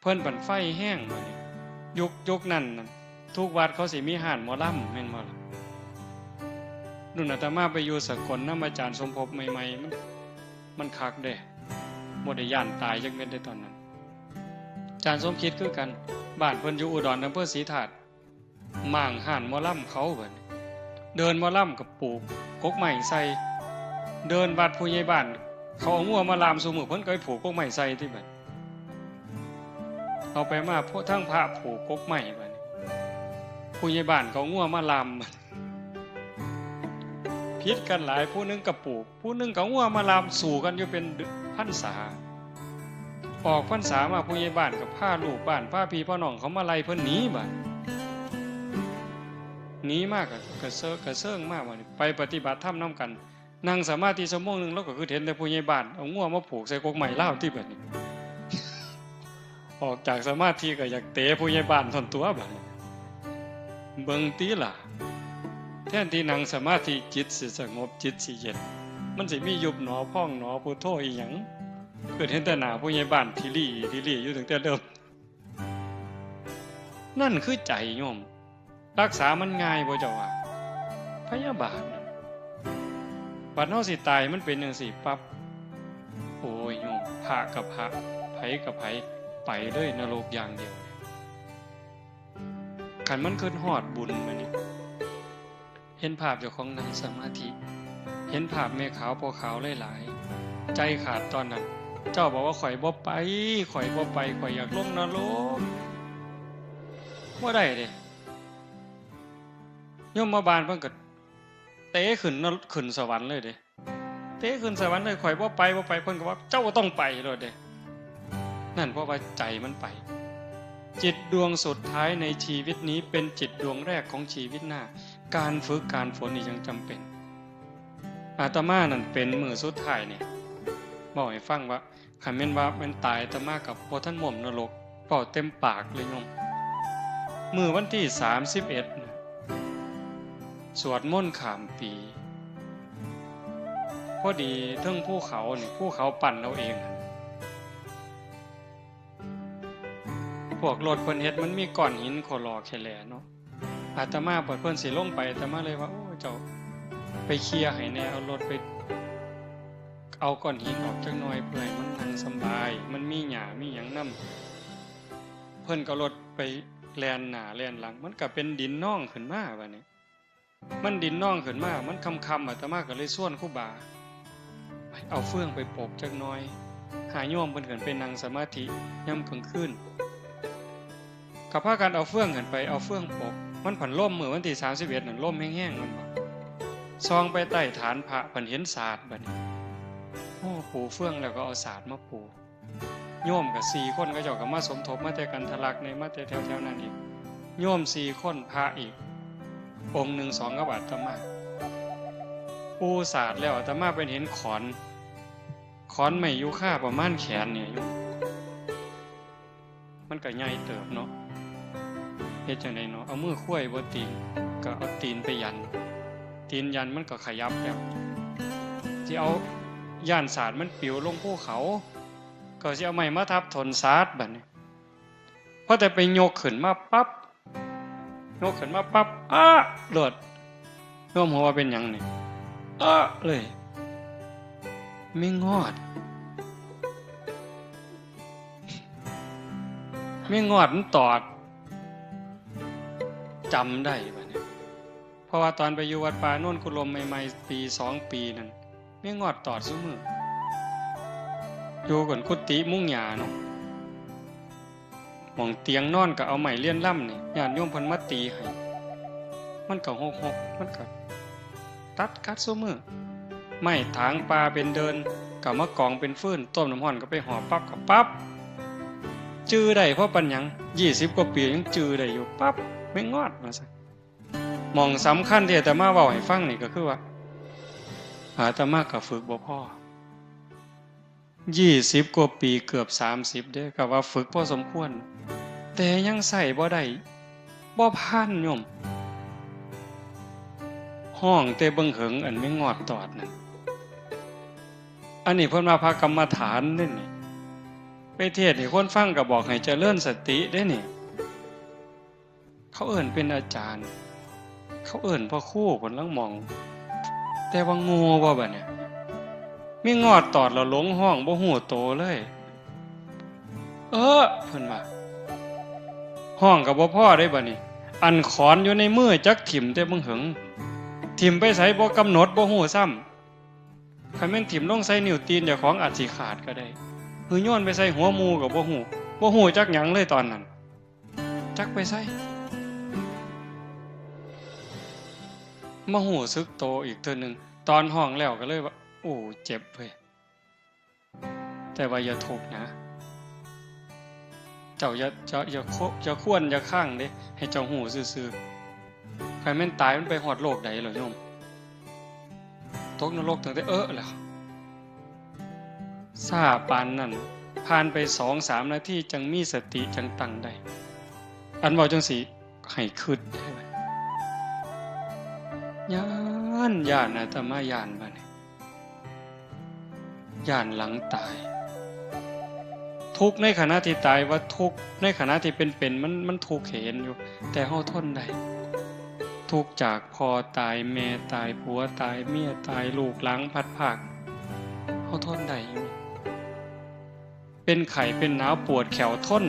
เพิ่นบั้งไฟแฮงบัดนี้ ยุค ยุคนั้นน่ะ ทุกวัดเขาสิมีฮ้านหมอลำ แม่นบ่ล่ะ รุ่นอาตมาไปอยู่สกลนำอาจารย์สมภพใหม่ๆ มัน มันคักเด้ บ่ได้ย้านตายจักเม็ดเด้ตอนนั้น อาจารย์สมคิดคือกัน บ้านเพิ่นอยู่อุดร อำเภอศรีธาตุ ม้างฮ้านหมอลำเขาบัดนี้ เดินหมอลำก็ผูกกกไม้ใส่ เดินวัดผู้ใหญ่บ้าน เขาเอางัวมาล่ามซุมื้อ เพิ่นก็ไปผูกกกไม้ใส่ติบัด เอาไปมา พวกทั้งพระผูกกกไม้บัดนี้ ผู้ใหญ่บ้านก็เอางัวมาล่ามบัด ผิดกันหลาย ผู้หนึ่งก็ผูก ผู้หนึ่งก็เอางัวมาล่าม สู้กันอยู่เป็นพรรษา ออกพรรษามาผู้ใหญ่บ้านก็พาลูกบ้าน พาพี่พาน้องเขามาไล่เพิ่นหนีบัด หนีมาก็กระเซิง กระเซิงมาบัดนี้ ไปปฏิบัติธรรมนำกัน นั่งสมาธิชั่วโมงหนึ่ง ลาวก็คือเห็นแต่ผู้ใหญ่บ้านเอางัวมาผูกใส่กกไม้ลาวติบัดนี้ ออกจากสมาธิก็อยากเตะผู้ใหญ่บ้านท่อนตัวบัดนี้ เบิ่งติล่ะ แทนที่นั่งสมาธิจิตสิสงบ จิตสิเย็น มันสิมียุบหนอพองหนอพุทโธอีหยัง คือเห็นแต่หน้าผู้ใหญ่บ้านที่ลี่ที่ลี่อยู่ตั้งแต่เริ่ม นั่นคือใจโยม รักษามันง่ายบ่เจ้าว่า พยาบาทน่ะ บัดเฮาสิตายมันเป็นจั่งซี้ปั๊บ โอ้ยโยม พระกับพระ ไผกับไผ ไปเลยนรกอย่างเดียว คันมันคิดฮอดบุญบัดนี้ เห็นภาพเจ้าของนั่งสมาธิ เห็นภาพแม่ขาวพ่อขาวหลายๆ ใจขาดตอนนั้น เจ้าบอกว่า "ข้อยบ่ไป ข้อยบ่ไป ข้อยอยากลงนรก" บ่ได้เด้ ยมบาลเพิ่นก็เตะขึ้นนร- ขึ้นสวรรค์เลยเด้ เตะขึ้นสวรรค์เลย "ข้อยบ่ไป บ่ไป" เพิ่นก็ว่า "เจ้าต้องไป" โลดเด้ นั่นเพราะว่าใจมันไป จิตดวงสุดท้ายในชีวิตนี้เป็นจิตดวงแรกของชีวิตหน้า การฝึกการฝนนี่ยังจำเป็น อาตมานั่นเป็นมื้อสุดท้ายเนี่ย เว้าให้ฟังว่า คันแม่นว่าแม่นตาย อาตมาก็บ่ทันม่วมนรก เว้าเต็มปากเลยโยม มื้อวันที่สามสิบเอ็ดน่ะ สวดมนต์ข้ามปี พอดีเทิงภูเขานี่ ภูเขาปั้นเอาเอง พวกรถเพิ่นเฮ็ดมันมีก้อนหินโคลอแคแลเนาะ อาตมาบัดเพิ่นสิลงไป อาตมาเลยว่า "โอ้ เจ้าไปเคลียร์ให้แหน่ เอารถไป เอาก้อนหินออกจักหน่อย เพื่อให้มันนั่งสำบาย มันมีหญ้ามีหยังนำ" เพิ่นก็เอารถไปแล่นหน้าแล่นหลัง มันก็เป็นดินนองขึ้นมาบัดนี้ มันดินนองขึ้นมา มันค่ำๆ อาตมาก็เลยชวนครูบา "เอาเฟืองไปปกจักหน่อย" หาโยมเพิ่นขึ้นไปนั่งสมาธิยามกลางคืน ก็พากันเอาเฟืองขึ้นไป เอาเฟืองปก มันผันล่มมื้อวันที่สามสิบเอ็ดนั่น ล่มแฮงๆ มันบ่ ส่องไปใต้ฐานพระ ผันเห็นสาดบัดนี้ โอ้ ปูเฟืองแล้วก็เอาสาดมาปู โยมก็สี่คน เขาเจ้าก็มาสมทบ มาแต่กันทะลักนี่ มาแต่แถวๆ นั้นอีก โยมสี่คน พระอีกองค์หนึ่ง สอง กับอาตมา ปูสาดแล้ว อาตมาไปเห็นขอน ขอนไม้ยูคาประมาณแขนเนี่ยโยม มันก็ใหญ่เติบเนาะ เฮ็ดจั่งใดเนาะ เอามือควยบ่ติง ก็เอาตีนไปยัน ตีนยันมันก็ขยับแล้ว สิเอา ย้านสาดมันปลิวลงภูเขา ก็สิเอาไม้มาทับถนสาดบัดนี้ พอแต่ไปยกขึ้นมาปั๊บ ยกขึ้นมาปั๊บ อ๊ะ โลด โยมฮู้ว่าเป็นหยังนี่ อ๊ะ เลย แมงงอด แมงงอดมันตอด จำได้บัดนี้ เพราะว่าตอนไปอยู่วัดป่าโนนกุลมใหม่ๆ ปีสองปีนั่น แมงงอดตอดซุมื้อ อยู่กันกุฏิมุงหญ้าเนาะ หม่องเตียงนอนก็เอาไม้เลียนลำนี่ ญาติโยมเพิ่นมาตีให้ มันก็หกๆ มันก็ตัดกัดซุมื้อ ไม้ถางป่าเป็นเดิน ก็มากองเป็นฟืน ต้มน้ำร้อนก็ไปห่อปั๊บก็ปั๊บ จื่อได้เพราะปานหยัง ยี่สิบกว่าปียังจื่อได้อยู่ ปั๊บ แมงงอดว่าซั่น หม่องสำคัญที่อาตมาเว้าให้ฟังนี่ก็คือว่า อาตมาก็ฝึกบ่พอ ยี่สิบกว่าปี เกือบสามสิบเด้ ก็ว่าฝึกพอสมควร แต่ยังใช้บ่ได้ บ่ผ่านโยม ฮ้องแต่เบิ่งเหิง อันแมงงอดตอดนั่น อันนี้เพิ่นว่าพระกรรมฐานเด้นี่ ไปเทศน์ให้คนฟังก็บอกให้เจริญสติเด้นี่ เขาเอิ้นเป็นอาจารย์ เขาเอิ้นพ่อครู เพิ่นลางหม่อง แต่ว่าโง่บ่บัดเนี่ย แมงงอดตอดแล้วหลงฮ้องบ่ฮู้โตเลย เออ เพิ่นว่า ฮ้องก็บ่พอเด้บัดนี้ อันขอนอยู่ในมือจักถิ่มแต่เบิ่งเหิง ถิ่มไปไสบ่กำหนด บ่ฮู้ซ้ำ คันแม่นถิ่มลงใส่นิ้วตีนเจ้าของอาจสิขาดก็ได้ หรือโยนไปใส่หัวหมู่ก็บ่ฮู้ บ่ฮู้จักหยังเลยตอนนั้น จักไปไส มาฮู้สึกโตอีกเทื่อหนึ่ง ตอนฮ้องแล้วก็เลยว่า โอ้ เจ็บเว้ย แต่ว่าอย่าทุกข์นะ เจ้าอย่า อย่า อย่าโค- อย่าควร อย่าค้างเด้ ให้เจ้าฮู้ซื่อๆ คันแม่นตายมันไปฮอดโลกใดเหรอโยม ตกนรกตั้งแต่เอิ้นแล้ว ซ่าปานนั้น ผ่านไปสองสามนาทีจั่งมีสติจั่งตั้งได้ อันเว้าจั่งซี้ ให้คิด ย้าน ย้าน อาตมาย้านบัดนี้ ย้านหลังตาย ทุกข์ในขณะที่ตายว่าทุกข์ ในขณะที่เป็นๆ มัน มันทุกข์ให้เห็นอยู่ แต่เฮาทนได้ ทุกข์จากพ่อตาย แม่ตาย ผัวตาย เมียตาย ลูกหลานพลัดพราก เฮาทนได้อยู่ เป็นไข้เป็นหนาวปวดแข้วทน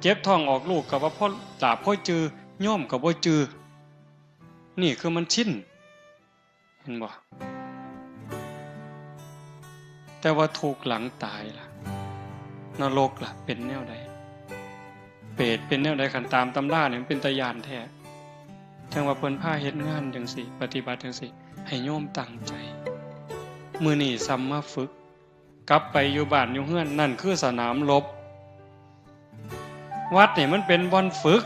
เจ็บท้องออกลูกก็ว่าพอหลาบพอจือ โยมก็บ่จือ นี่คือมันชิน เห็นบ่ แต่ว่าทุกข์หลังตายล่ะ นรกล่ะ เป็นแนวใด เปรตเป็นแนวใด คันตามตำราเนี่ยมันเป็นตาย้านแท้ จั่งว่าเพิ่นพาเฮ็ดงานจั่งซี้ ปฏิบัติจั่งซี้ ให้โยมตั้งใจ มื้อนี้ซ้ำมาฝึก กลับไปอยู่บ้านอยู่เฮือน นั่นคือสนามรบ วัดนี่มันเป็นบ่อนฝึก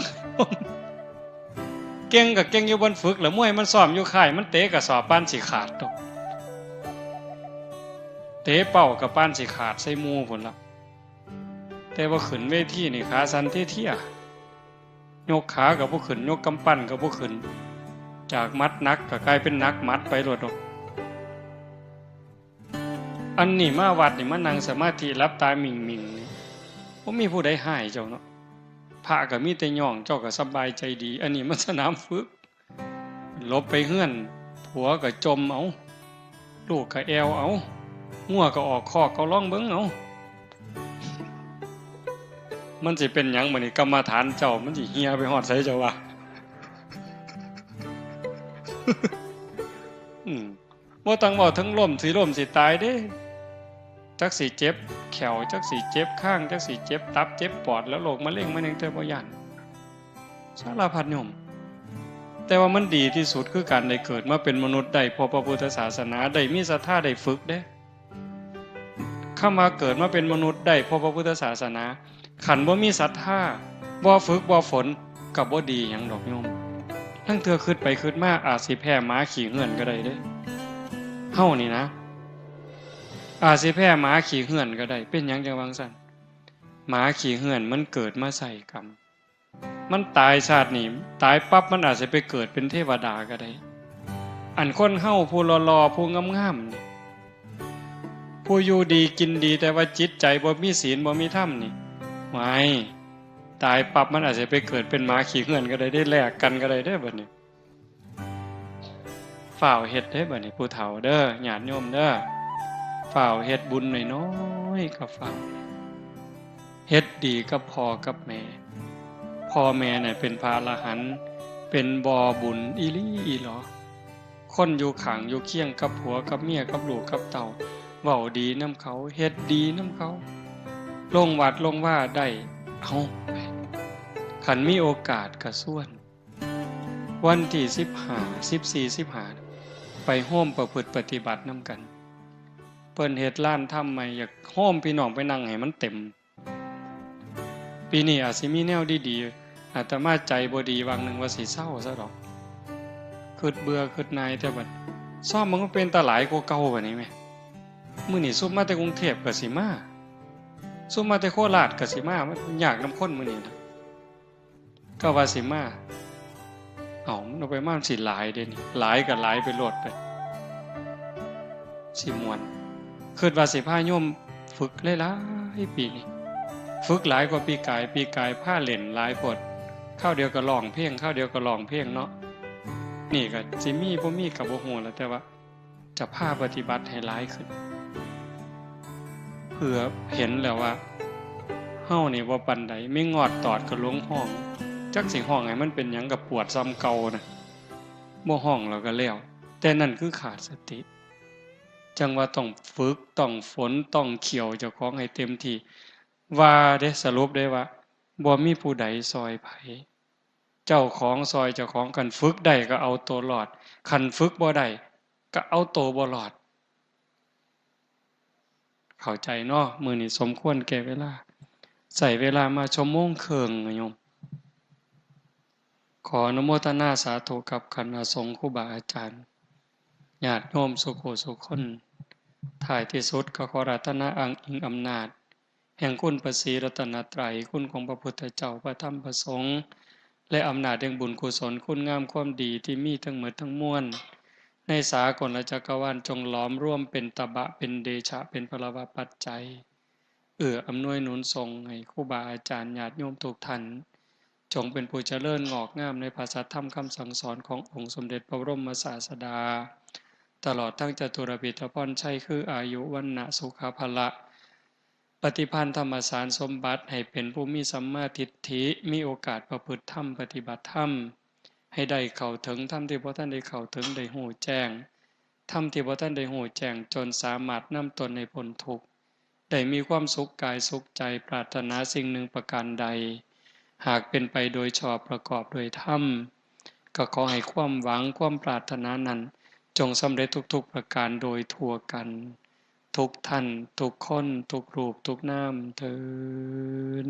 เก่งก็เก่งอยู่บ่อนฝึก แล้วมวยมันซ้อมอยู่ค่าย มันเตะกระสอบปานสิขาดตก เตะเป้ากับปานสิขาดใส่หมู่พุ้นละ แต่ว่าขึ้นเวทีนี่ขาสั่นเทียๆ ยกขาก็บ่ขึ้น ยกกำปั้นก็บ่ขึ้น จากหมัดหนักก็กลายเป็นหนักหมัดไปโลดดอก อันนี้มาวัดนี่มานั่งสมาธิหลับตาหมิ่งๆ นี่ บ่มีผู้ใดฮ้ายเจ้าเนาะ พระก็มีแต่ย่อง เจ้าก็สบายใจดี อันนี้มันสนามฝึก หลบไปเฮือน ผัวก็จ่มเอา ลูกก็แอ่วเอา งัวก็ออกคอก ก็ลองเบิ่งเอา มันสิเป็นหยังบัดนี้ กรรมฐานเจ้า มันสิเหี่ยไปฮอดไสเจ้าว่า อืม บ่ต้องเว้าถึงล้มสิล้มสิตายเด้ จักสิเจ็บแข้ว จักสิเจ็บคาง จักสิเจ็บตับ เจ็บปอด แล้วโรคมะเร็งมะเร็งเธอบ่ย้าน สารพัดโยม แต่ว่ามันดีที่สุดคือการได้เกิดมาเป็นมนุษย์ ได้พบพระพุทธศาสนา ได้มีศรัทธา ได้ฝึกเด้ คำว่าเกิดมาเป็นมนุษย์ ได้พบพระพุทธศาสนา คันบ่มีศรัทธา บ่ฝึก บ่ฝน ก็บ่ดีหยังดอกโยม ลางเทื่อคิดไปคิดมา อาจสิแพ้หมาขี้เฮือนก็ได้เด้ เฮานี่นะ อาจสิแพ้หมาขี้เฮือนก็ได้ เป็นหยังจั่งว่าจั่งซั้น หมาขี้เฮือนมันเกิดมาใส่กรรม มันตายชาตินี้ ตายปั๊บมันอาจสิไปเกิดเป็นเทวดาก็ได้ อันคนเฮาผู้หล่อๆ ผู้งามๆ นี่ ผู้อยู่ดีกินดี แต่ว่าจิตใจบ่มีศีลบ่มีธรรมนี่ ว้าย ตายปั๊บมันอาจสิไปเกิดเป็นหมาขี้เฮือนก็ได้เด้ แลกกันก็ได้เด้บัดนี้ ฟ้าวเฮ็ดเด้บัดนี้ ผู้เฒ่าเด้อ ญาติโยมเด้อ ฟ้าวเฮ็ดบุญน้อยๆ ก็ฟ้าว เฮ็ดดีกับพ่อกับแม่ พ่อแม่น่ะเป็นพระอรหันต์ เป็นบ่อบุญอีหลีอีหลอ คนอยู่ข้างอยู่เคียงกับผัวกับเมียกับลูกกับเต้า เว้าดีนำเขา เฮ็ดดีนำเขา ลงวัดลงวาได้ เอา คันมีโอกาสก็ชวน วันที่สิบห้า สิบสี่ สิบห้า ไปโฮมประพฤติปฏิบัตินำกัน เพิ่นเฮ็ดลานธรรมใหม่ อยากโฮมพี่น้องไปนั่งให้มันเต็ม ปีนี้อาจสิมีแนวดีๆ อาตมาใจบ่ดี วางหนึ่งว่าสิเซาซะดอก คิดเบื่อคิดหน่าย แต่บัดซ่อมมันก็เป็นตาหลายกว่าเก่าบัดนี้แหม มื้อนี้ซุมมาแต่กรุงเทพฯก็สิมา ซุมมาแต่โคราชก็สิมา มันยากนำคนมื้อนี้นะ ก็ว่าสิมา เอ้า มันเอาไปมามันสิหลายเด้นี่ หลายก็หลายไปโลดไป สิม่วน คิดว่าสิพาโยมฝึกหลายๆ ปีนี้ ฝึกหลายกว่าปีกาย ปีกายพาเล่นหลายโพด คราวเดียวก็ร้องเพลง คราวเดียวก็ร้องเพลงเนาะ นี่ก็สิมีบ่มีก็บ่ฮู้ล่ะ แต่ว่าจะพาปฏิบัติให้หลายขึ้น เพื่อเห็นแล้วว่า เฮานี่บ่ปานใด มีงอดตอดก็หลงฮ้อง จักสิฮ้องให้มันเป็นหยังก็ปวดส่ำเก่านะ บ่ฮ้องแล้วก็แล้ว แต่นั่นคือขาดสติ จั่งว่าต้องฝึก ต้องฝน ต้องเคี่ยวเจ้าของให้เต็มที่ ว่าเด้ สรุปได้ว่า บ่มีผู้ใดซ่อยไผ เจ้าของซ่อยเจ้าของ คันฝึกได้ก็เอาตัวรอด คันฝึกบ่ได้ก็เอาตัวบ่รอด เข้าใจเนาะ มื้อนี้สมควรแก่เวลา ใช้เวลามาชั่วโมงครึ่งนะโยม ขออนุโมทนาสาธุกับคณะสงฆ์ครูบาอาจารย์ ญาติโยมสุขุสุคน ท้ายที่สุดก็ขออาราธนาอ้างอิงอำนาจ แห่งคุณพระศรีรัตนตรัย คุณของพระพุทธเจ้า พระธรรม พระสงฆ์ และอำนาจแห่งบุญกุศล คุณงามความดีที่มีทั้งหมดทั้งมวล ในสากลจักรวาล จงหลอมรวมเป็นตบะ เป็นเดชะ เป็นพลวปัจจัย เอื้ออำนวยหนุนส่งให้ครูบาอาจารย์ ญาติโยมทุกท่าน จงเป็นผู้เจริญงอกงามในพระสัทธรรมคำสั่งสอนขององค์สมเด็จพระบรมศาสดา ตลอดทั้งจตุรพิธพรชัย คืออายุ วรรณะ สุขะ พละ ปฏิภาณธรรมสารสมบัติ ให้เป็นผู้มีสัมมาทิฏฐิ มีโอกาสประพฤติธรรม ปฏิบัติธรรม ให้ได้เข้าถึงธรรมที่บ่ทันได้เข้าถึง ได้ฮู้แจ้งธรรมที่บ่ทันได้ฮู้แจ้ง จนสามารถนำตนให้พ้นทุกข์ ได้มีความสุขกายสุขใจ ปรารถนาสิ่งหนึ่งประการใด หากเป็นไปโดยชอบประกอบโดยธรรม ก็ขอให้ความหวังความปรารถนานั้น จงสำเร็จทุกๆประการโดยทั่วกัน ทุกท่าน ทุกคน ทุกรูป ทุกนาม เทอญ